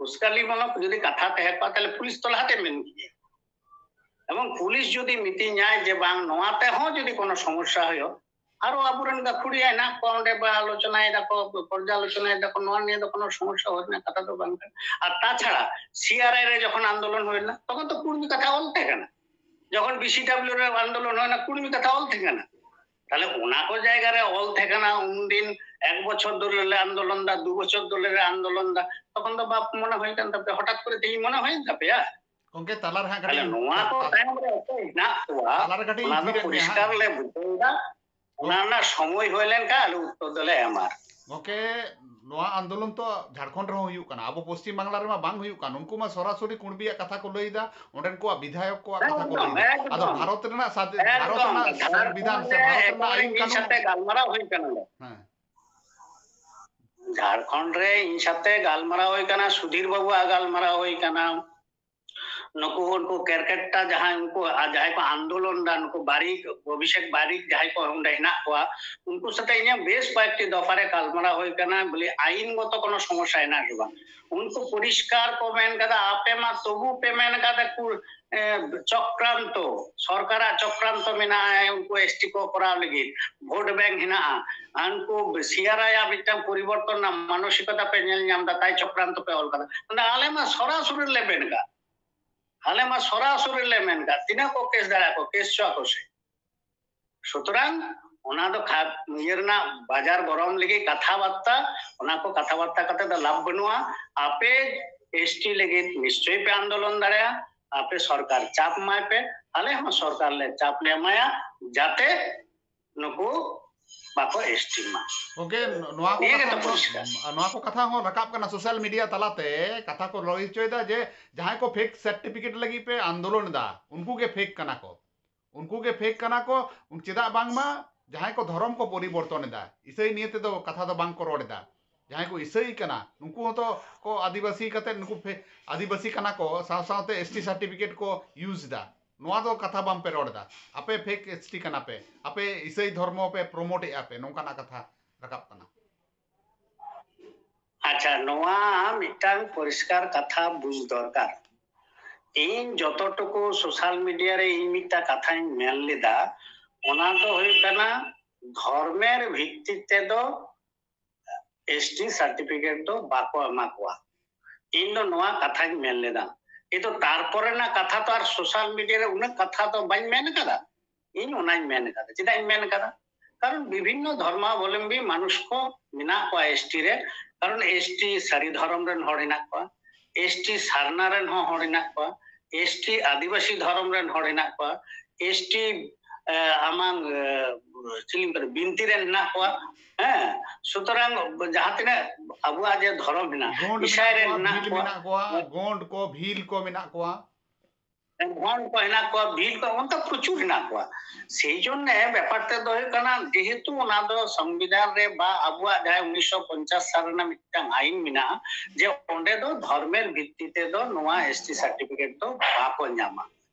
ᱩᱥᱠᱟᱱᱤ ᱢᱩᱞᱚᱠ ᱡᱩᱫᱤ ᱠᱟᱛᱷᱟ ᱛᱟᱦᱮᱸ ᱠᱚᱜᱼᱟ, ᱛᱟᱦᱞᱮ ᱯᱩᱞᱤᱥ ᱛᱚ ᱞᱟᱦᱟᱛᱮ ᱢᱮᱱ ᱠᱮᱭᱟ᱾ ᱮᱵᱚᱝ ᱯᱩᱞᱤᱥ ᱡᱩᱫᱤ ᱢᱤᱛᱟᱹᱧᱟᱭ ᱡᱮ ᱵᱟᱝ, ᱱᱚᱣᱟ ᱛᱮᱦᱚᱸ ᱡᱩᱫᱤ ᱠᱳᱱᱳ ᱥᱚᱢᱚᱥᱥᱟ ᱦᱩᱭᱩᱜ, ᱟᱨᱚ ᱟᱵᱚᱨᱮᱱ ᱜᱟᱹᱠᱷᱩᱲᱤᱭᱟᱹ ᱦᱮᱱᱟᱜ ᱠᱚᱣᱟ ᱚᱸᱰᱮ, ᱵᱟ ᱟᱞᱳᱪᱚᱱᱟᱭ ᱫᱟᱠᱚ, ᱯᱚᱨᱡᱟᱞᱳᱪᱚᱱᱟᱭ ᱫᱟᱠᱚ, ᱱᱚᱣᱟ ᱱᱤᱭᱮ ᱫᱚ ᱠᱳᱱᱳ ᱥᱚᱢᱚᱥᱥᱟ ᱦᱩᱭ ᱨᱮᱱᱟᱜ ᱠᱟᱛᱷᱟ ᱫᱚ ᱵᱟᱝ ᱠᱟᱱᱟ᱾ ᱟᱨ ᱛᱟᱪᱷᱟᱲᱟ ᱥᱤᱟᱨᱟᱭ ᱨᱮ ᱡᱚᱠᱷᱚᱱ ᱟᱱᱫᱳᱞᱚᱱ ᱦᱩᱭ ᱞᱮᱱᱟ, ᱛᱚᱠᱷᱚᱱ ᱛᱚ ᱠᱩᱲᱢᱤ ᱠᱟᱛᱷᱟ ᱚᱞ ᱛᱟᱦᱮᱸ ᱠᱟᱱᱟ᱾ ᱡᱚᱠᱷᱚᱱ ᱵᱤᱥᱤᱰᱟᱵᱞᱤᱭᱩ ᱨᱮ ᱟᱱᱫᱳᱞᱚᱱ ᱦᱩᱭᱱᱟ, ᱠᱩᱲᱢᱤ ᱠᱟᱛᱷᱟ ᱚᱞ ᱛᱟᱦᱮᱸ ᱠᱟᱱᱟ᱾ ᱛᱟᱦᱞᱮ ᱚᱱᱟ ᱠᱚ ᱡᱟᱭᱜᱟ ᱨᱮ ᱚᱞ ᱛᱟᱦᱮᱸ ᱠᱟᱱᱟ, ᱩᱱᱫᱤᱱ ᱮᱠ ᱵᱚᱪᱷᱚᱨ ᱫᱷᱚᱨᱮ ᱞᱮ ᱟᱱᱫᱳᱞᱚᱱ ᱫᱟ, ᱫᱩ ᱵᱚᱪᱷᱚᱨ ᱫᱷᱚᱨᱮ ᱞᱮ ᱟᱱᱫᱳᱞᱚᱱ ᱫᱟ, ᱛᱚᱠᱷᱚᱱ ᱫᱚ ᱵᱟᱯ ᱢᱚᱱᱮ ᱦᱩᱭ ᱠᱟᱱ ᱛᱟᱯᱮᱭᱟ, ᱦᱚᱴᱟᱛ ᱠᱚᱨᱮ ᱛᱮᱦᱮᱧ ᱢᱚᱱᱮ ᱦᱩᱭᱮᱱ ᱛᱟᱯᱮᱭᱟ? ᱜᱚᱝᱠᱮ, ᱛᱟᱞᱟ ᱨᱮ ᱦᱟᱸᱜ ᱛᱟᱦᱞᱮ ᱠᱟᱹᱴᱤᱡ ᱱᱚᱣᱟ ᱠᱚ ᱛᱟ-, ᱛᱟᱭᱚᱢ ᱨᱮ ᱚᱠᱚᱭ ᱦᱮᱱᱟᱜ ᱠᱚᱣᱟ, ᱛᱟᱞᱟ ᱨᱮ ᱠᱟᱹᱴᱤᱡ ᱚᱱᱟ ᱫᱚ ᱛᱷᱤᱨᱮᱫ ᱢᱮᱭᱟ ᱯᱚᱨᱤᱥᱠᱟᱨ ᱦᱟᱸᱜ᱾ ᱞᱮ ᱵᱩᱡᱷᱟᱹᱣ ᱮᱫᱟ᱾ ᱚᱱᱟ ᱨᱮᱱᱟᱜ ᱥᱚᱢᱚᱭ ᱦᱩᱭ ᱞᱮᱱᱠᱷᱟᱱ ᱟᱞᱮ ᱩᱛᱛᱚᱨ ᱫᱚᱞᱮ ᱮᱢᱟ᱾ ᱜᱚᱝᱠᱮ, ᱱᱚᱣᱟ ᱟᱱᱫᱳᱞᱚᱱ ᱛᱚ ᱡᱷᱟᱲᱠᱷᱚᱸᱰ ᱨᱮᱦᱚᱸ ᱦᱩᱭᱩᱜ ᱠᱟᱱᱟ, ᱟᱵᱚ ᱯᱚᱥᱪᱤᱢ ᱵᱟᱝᱞᱟ ᱨᱮᱢᱟ ᱵᱟᱝ ᱦᱩᱭᱩᱜ ᱠᱟᱱ᱾ ᱩᱱᱠᱩ ᱢᱟ ᱥᱚᱨᱟᱥᱚᱨᱤ ᱠᱩᱬᱵᱤᱭᱟᱜ ᱠᱟᱛᱷᱟ ᱠᱚ ᱞᱟᱹᱭ ᱮᱫᱟ, ᱚᱸᱰᱮᱱ ᱠᱚᱣᱟᱜ ᱵᱤᱫᱷᱟᱭᱚᱠ ᱠᱚᱣᱟᱜ ᱠᱟᱛᱷᱟ ᱠᱚ ᱞᱟᱹᱭ ᱮᱫᱟ᱾ ᱮᱠᱫᱚᱢ, ᱟᱫᱚ ᱮᱠᱫᱚᱢ᱾ ᱵᱷᱟᱨᱚᱛ ᱨᱮᱱᱟᱜ ᱥᱟᱫᱷᱤ-, ᱮᱠᱫᱚᱢ, ᱵᱷᱟᱨᱚᱛ ᱨᱮᱱᱟᱜ ᱡᱷᱟᱲᱠᱷᱚᱸᱰ ᱥᱚᱝᱵᱤᱫᱷᱟᱱ ᱥᱮ ᱨᱮ ᱵᱷᱟᱨᱚᱛ ᱨᱮᱱᱟᱜ ᱮᱠᱵᱟᱨᱮ ᱟᱹᱭᱤᱱ ᱤᱧ ᱠᱟᱹᱱᱩᱱ᱾ ᱥᱟᱛᱮ ᱜᱟᱞᱢᱟᱨᱟᱣ ᱦᱩᱭ ᱠᱟᱱᱟ᱾ ᱦᱮᱸ᱾ ᱡᱷᱟᱲᱠᱷᱚᱸᱰ ᱨᱮ ᱤᱧ ᱥᱟᱛᱮ ᱜᱟᱞᱢᱟᱨᱟᱣ ᱦᱩᱭ ᱠᱟᱱᱟ, ᱥᱩᱫᱷᱤᱨ ᱵᱟᱵᱩᱣᱟᱜ ᱜᱟᱞᱢᱟᱨᱟᱣ ᱦᱩᱭ ᱠᱟᱱᱟ, ᱱᱩᱠᱩ, ᱩᱱᱠᱩ ᱠᱮᱨᱠᱮᱴᱟ ᱡᱟᱦᱟᱸᱭ, ᱩᱱᱠᱩ, ᱟᱨ ᱡᱟᱦᱟᱸᱭ ᱠᱚ ᱟᱱᱫᱳᱞᱚᱱ ᱫᱟ, ᱱᱩᱠᱩ ᱵᱟᱨᱤᱠ, ᱚᱵᱷᱤᱥᱮᱠ ᱵᱟᱨᱤᱠ ᱡᱟᱦᱟᱸᱭ ᱠᱚ ᱚᱸᱰᱮ ᱦᱮᱱᱟᱜ ᱠᱚᱣᱟ, ᱩᱱᱠᱩ ᱥᱟᱛᱮ ᱤᱧᱟᱹᱜ ᱵᱮᱥ ᱠᱚᱭᱮᱠᱴᱤ ᱫᱚᱯᱷᱟ ᱨᱮ ᱜᱟᱞᱢᱟᱨᱟᱣ ᱦᱩᱭ ᱠᱟᱱᱟ, ᱵᱚᱞᱮ ᱟᱭᱤᱱ ᱜᱚᱛᱚ ᱠᱳᱱᱳ ᱥᱚᱢᱚᱥᱥᱟ ᱦᱮᱱᱟᱜ ᱜᱮ ᱵᱟᱝ᱾ ᱩᱱᱠᱩ ᱯᱚᱨᱤᱥᱠᱟᱨ ᱠᱚ ᱢᱮᱱ ᱠᱟᱫᱟ, ᱟᱯᱮ ᱢᱟ ᱛᱚᱵᱩ ᱯᱮ ᱢᱮᱱ ᱠᱟᱫᱟ ᱠᱩ-, ᱮ, ᱪᱚᱠᱨᱟᱱᱛᱚ, ᱥᱚᱨᱠᱟᱨᱟᱜ ᱪᱚᱠᱨᱟᱱᱛᱚ ᱢᱮᱱᱟᱜᱼᱟ ᱩᱱᱠᱩ ᱮᱥᱴᱤ ᱠᱚ ᱠᱚᱨᱟᱣ ᱞᱟᱹᱜᱤᱫ, ᱵᱷᱳᱴ ᱵᱮᱝᱠ ᱦᱮᱱᱟᱜᱼᱟ᱾ ᱦᱟᱱᱠᱩ ᱥᱤᱭᱟᱨᱟᱭᱟᱜ ᱢᱤᱫᱴᱟᱝ ᱯᱚᱨᱤᱵᱚᱨᱛᱚᱱ ᱨᱮᱱᱟᱜ ᱢᱟᱱᱚᱥᱤᱠᱚᱛᱟ ᱯᱮ ᱧᱮᱞ ᱧᱟᱢ ᱫᱟ, ᱛᱟᱭ ᱪᱚᱠᱨᱟᱱᱛᱚ ᱯᱮ ᱚᱞ ᱠᱟᱫᱟ᱾ ᱢᱟᱱᱮ ᱟᱞᱮ ᱢᱟ ᱥᱚᱨᱟᱥᱚᱨᱤ ᱞᱮ ᱢᱮᱱ ᱠᱟᱫ, ᱟᱞᱮ ᱢᱟ ᱥᱚᱨᱟᱥᱚᱨᱤ ᱞᱮ ᱢᱮᱱ ᱠᱟᱫ, ᱛᱤᱱᱟᱹᱜ ᱠᱚ ᱠᱮᱥ ᱫᱟᱲᱮᱭᱟᱜᱼᱟ ᱠᱚ, ᱠᱮᱥ ᱦᱚᱪᱚ ᱟᱠᱚ ᱥᱮ᱾ ᱥᱩᱛᱚᱨᱟᱝ ᱚᱱᱟ ᱫᱚ ᱠᱷᱟ-, ᱤᱭᱟᱹ ᱨᱮᱱᱟᱜ ᱵᱟᱡᱟᱨ ᱜᱚᱨᱚᱢ ᱞᱟᱹᱜᱤᱫ ᱠᱟᱛᱷᱟ ᱵᱟᱨᱛᱟ, ᱚᱱᱟ ᱠᱚ ᱠᱟᱛᱷᱟ ᱵᱟᱨᱛᱟ ᱠᱟᱛᱮ ᱫᱚ ᱞᱟᱵᱷ ᱵᱟᱹᱱᱩᱜᱼᱟ᱾ ᱟᱯᱮ ᱮᱥᱴᱤ ᱞᱟᱹᱜᱤᱫ ᱱᱤᱥᱪᱚᱭ ᱯᱮ ᱟᱱᱫᱳᱞᱚᱱ ᱫᱟᱲᱮᱭᱟᱜᱼᱟ, ᱟᱯᱮ ᱥᱚᱨᱠᱟᱨ ᱪᱟᱯ ᱮᱢᱟᱭ ᱯᱮ, ᱟᱞᱮ ᱦᱚᱸ ᱥᱚᱨᱠᱟᱨ ᱞᱮ ᱪᱟᱯ ᱞᱮ ᱮᱢᱟᱭᱟ, ᱡᱟᱛᱮ ᱱᱩᱠᱩ ᱵᱟᱠᱚ ᱮᱥᱴᱤ ᱢᱟ᱾ ᱜᱚᱝᱠᱮ, ᱱᱚᱣᱟ ᱠᱚ ᱱᱤᱭᱟᱹ ᱠᱟᱛᱷᱟ ᱜᱮᱛᱚ ᱦᱚᱸ, ᱯᱚᱨᱤᱥᱠᱟᱨ᱾ ᱱᱚᱣᱟ ᱠᱚ ᱠᱟᱛᱷᱟ ᱦᱚᱸ ᱨᱟᱠᱟᱵ ᱠᱟᱱᱟ ᱥᱳᱥᱟᱞ ᱢᱤᱰᱤᱭᱟ ᱛᱟᱞᱟᱛᱮ, ᱠᱟᱛᱷᱟ ᱠᱚ ᱞᱟᱹᱭ ᱦᱚᱪᱚᱭᱮᱫᱟ ᱡᱮ ᱡᱟᱦᱟᱸᱭ ᱠᱚ ᱯᱷᱮᱠ ᱥᱟᱨᱴᱤᱯᱷᱤᱠᱮᱴ ᱞᱟᱹᱜᱤᱫ ᱯᱮ ᱟᱱᱫᱳᱞᱚᱱ ᱮᱫᱟ, ᱩᱱᱠᱩ ᱜᱮ ᱯᱷᱮᱠ ᱠᱟᱱᱟ ᱠᱚ, ᱩᱱᱠᱩ ᱜᱮ ᱯᱷᱮᱠ ᱠᱟᱱᱟ ᱠᱚ᱾ ᱩᱱ-, ᱪᱮᱫᱟᱜ ᱵᱟᱝᱢᱟ ᱡᱟᱦᱟᱸᱭ ᱠᱚ ᱫᱷᱚᱨᱚᱢ ᱠᱚ ᱯᱚᱨᱤᱵᱚᱨᱛᱚᱱ ᱮᱫᱟ, ᱤᱥᱟᱹᱭ ᱱᱤᱭᱮ ᱛᱮᱫᱚ ᱠᱟᱛᱷᱟ ᱫᱚ ᱵᱟᱝ ᱠᱚ ᱨᱚᱲ ᱮᱫᱟ᱾ ᱡᱟᱦᱟᱸᱭ ᱠᱚ ᱤᱥᱟᱹᱭ ᱠᱟᱱᱟ, ᱱᱩᱠᱩ ᱦᱚᱸᱛᱚ ᱠᱚ ᱟᱹᱫᱤᱵᱟᱹᱥᱤ ᱠᱟᱛᱮ, ᱱᱩᱠᱩ ᱯᱷᱮ-, ᱟᱹᱫᱤᱵᱟᱹᱥᱤ ᱠᱟᱱᱟ ᱠᱚ, ᱥᱟᱶ ᱥᱟᱶᱛᱮ ᱮᱥᱴᱤ ᱥᱟᱨᱴᱤᱯᱷᱤᱠᱮᱴ ᱠᱚ ᱤᱭᱩᱡᱽ ᱮᱫᱟ᱾ ᱱᱚᱣᱟ ᱫᱚ ᱠᱟᱛᱷᱟ ᱵᱟᱝ ᱯᱮ ᱨᱚᱲ ᱮᱫᱟ᱾ ᱟᱯᱮ ᱯᱷᱮᱠ ᱮᱥᱴᱤ ᱠᱟᱱᱟ ᱯᱮ, ᱟᱯᱮ ᱤᱥᱟᱹᱭ ᱫᱷᱚᱨᱢᱚ ᱯᱮ ᱯᱨᱚᱢᱳᱴ ᱮᱫᱼᱟ ᱯᱮ, ᱱᱚᱝᱠᱟᱱᱟᱜ ᱠᱟᱛᱷᱟ ᱨᱟᱠᱟᱵ ᱠᱟᱱᱟ᱾ ᱟᱪᱪᱷᱟ, ᱱᱚᱣᱟ ᱢᱤᱫᱴᱟᱝ ᱯᱚᱨᱤᱥᱠᱟᱨ ᱠᱟᱛᱷᱟ ᱵᱩᱡᱽ ᱫᱚᱨᱠᱟᱨ᱾ ᱤᱧ ᱡᱚᱛᱚ ᱴᱩᱠᱩ ᱥᱳᱥᱟᱞ ᱢᱤᱰᱤᱭᱟ ᱨᱮ ᱤᱧ ᱢᱤᱫᱴᱟᱝ ᱠᱟᱛᱷᱟᱧ ᱢᱮᱱ ᱞᱮᱫᱟ, ᱚᱱᱟ ᱫᱚ ᱦᱩᱭᱩᱜ ᱠᱟᱱᱟ ᱫᱷᱚᱨᱢᱮᱨ ᱵᱷᱤᱛᱛᱤ ᱛᱮᱫᱚ ᱮᱥᱴᱤ ᱥᱟᱨᱴᱤᱯᱷᱤᱠᱮᱴ ᱫᱚ ᱵᱟᱠᱚ ᱮᱢᱟ ᱠᱚᱣᱟ᱾ ᱤᱧ ᱫᱚ ᱱᱚᱣᱟ ᱠᱟᱛᱷᱟᱧ ᱢᱮᱱ ᱞᱮᱫᱟ, ᱠᱤᱱᱛᱩ ᱛᱟᱨᱯᱚᱨᱮ ᱨᱮᱱᱟᱜ ᱠᱟᱛᱷᱟ ᱛᱚ ᱟᱨ ᱥᱳᱥᱟᱞ ᱢᱤᱰᱤᱭᱟ ᱨᱮ ᱩᱱᱟᱹᱜ ᱠᱟᱛᱷᱟ ᱫᱚ ᱵᱟᱹᱧ ᱢᱮᱱ ᱠᱟᱫᱟ᱾ ᱤᱧ ᱚᱱᱟᱧ ᱢᱮᱱ ᱠᱟᱫᱟ᱾ ᱪᱮᱫᱟᱜ ᱤᱧ ᱢᱮᱱ ᱠᱟᱫᱟ? ᱠᱟᱨᱚᱱ ᱵᱤᱵᱷᱤᱱᱱᱚ ᱫᱷᱚᱨᱢᱟᱵᱚᱞᱚᱢᱵᱤ ᱢᱟᱱᱩᱥ ᱠᱚ ᱢᱮᱱᱟᱜ ᱠᱚᱣᱟ ᱮᱥᱴᱤ ᱨᱮ, ᱠᱟᱨᱚᱱ ᱮᱥᱴᱤ ᱥᱟᱹᱨᱤ ᱫᱷᱚᱨᱚᱢ ᱨᱮᱱ ᱦᱚᱲ ᱦᱮᱱᱟᱜ ᱠᱚᱣᱟ, ᱮᱥᱴᱤ ᱥᱟᱨᱱᱟ ᱨᱮᱱ ᱦᱚᱸ ᱦᱚᱲ ᱦᱮᱱᱟᱜ ᱠᱚᱣᱟ, ᱮᱥᱴᱤ ᱟᱹᱫᱤᱵᱟᱹᱥᱤ ᱫᱷᱚᱨᱚᱢ ᱨᱮᱱ ᱦᱚᱲ ᱦᱮᱱᱟᱜ ᱠᱚᱣᱟ, ᱮᱥᱴᱤ ᱟᱢᱟᱝ ᱪᱤᱞᱤ ᱵᱤᱱᱛᱤ ᱨᱮᱱ ᱦᱮᱱᱟᱜ ᱠᱚᱣᱟ᱾ ᱦᱮᱸ, ᱥᱩᱛᱚᱨᱟᱝ ᱡᱟᱦᱟᱸ ᱛᱤᱱᱟᱹᱜ ᱟᱵᱚᱣᱟᱜ ᱡᱮ ᱫᱷᱚᱨᱚᱢ ᱦᱮᱱᱟᱜ, ᱜᱚᱸᱰ ᱤᱥᱟᱭ ᱢᱮᱱᱟᱜ ᱨᱮᱱ ᱠᱚᱣᱟ, ᱦᱮᱱᱟᱜ ᱵᱷᱤᱞ ᱠᱚᱣᱟ, ᱢᱮᱱᱟᱜ ᱠᱚᱣᱟ, ᱜᱚᱸᱰ ᱠᱚ, ᱵᱷᱤᱞ ᱠᱚ ᱢᱮᱱᱟᱜ ᱠᱚᱣᱟ᱾ ᱜᱚᱸᱰ ᱠᱚ ᱦᱮᱱᱟᱜ ᱠᱚᱣᱟ, ᱵᱷᱤᱞ ᱠᱚ, ᱚᱱᱠᱟ ᱯᱨᱚᱪᱩᱨ ᱦᱮᱱᱟᱜ ᱠᱚᱣᱟ᱾ ᱥᱮᱭ ᱡᱚᱱᱱᱮ ᱵᱮᱯᱟᱨ ᱛᱮᱫ ᱫᱚ ᱦᱩᱭᱩᱜ ᱠᱟᱱᱟ, ᱡᱮᱦᱮᱛᱩ ᱚᱱᱟ ᱫᱚ ᱥᱚᱝᱵᱤᱫᱷᱟᱱ ᱨᱮ ᱵᱟ ᱟᱵᱚᱣᱟᱜ ᱡᱟᱦᱟᱸ ᱩᱱᱤᱥᱥᱚ ᱯᱚᱧᱪᱟᱥ ᱥᱟᱞ ᱨᱮᱱᱟᱜ ᱢᱤᱫᱴᱟᱝ ᱟᱭᱤᱱ ᱢᱮᱱᱟᱜᱼᱟ, ᱡᱮ ᱚᱸᱰᱮ ᱫᱚ ᱫᱷᱚᱨᱢᱮᱨ ᱵᱷᱤᱛᱛᱤ ᱛᱮᱫᱚ ᱱᱚᱣᱟ ᱮᱥᱴᱤ ᱥᱟᱨᱴᱤᱯᱷᱤᱠᱮᱴ ᱫᱚ ᱵᱟᱠᱚ ᱧᱟᱢᱟ᱾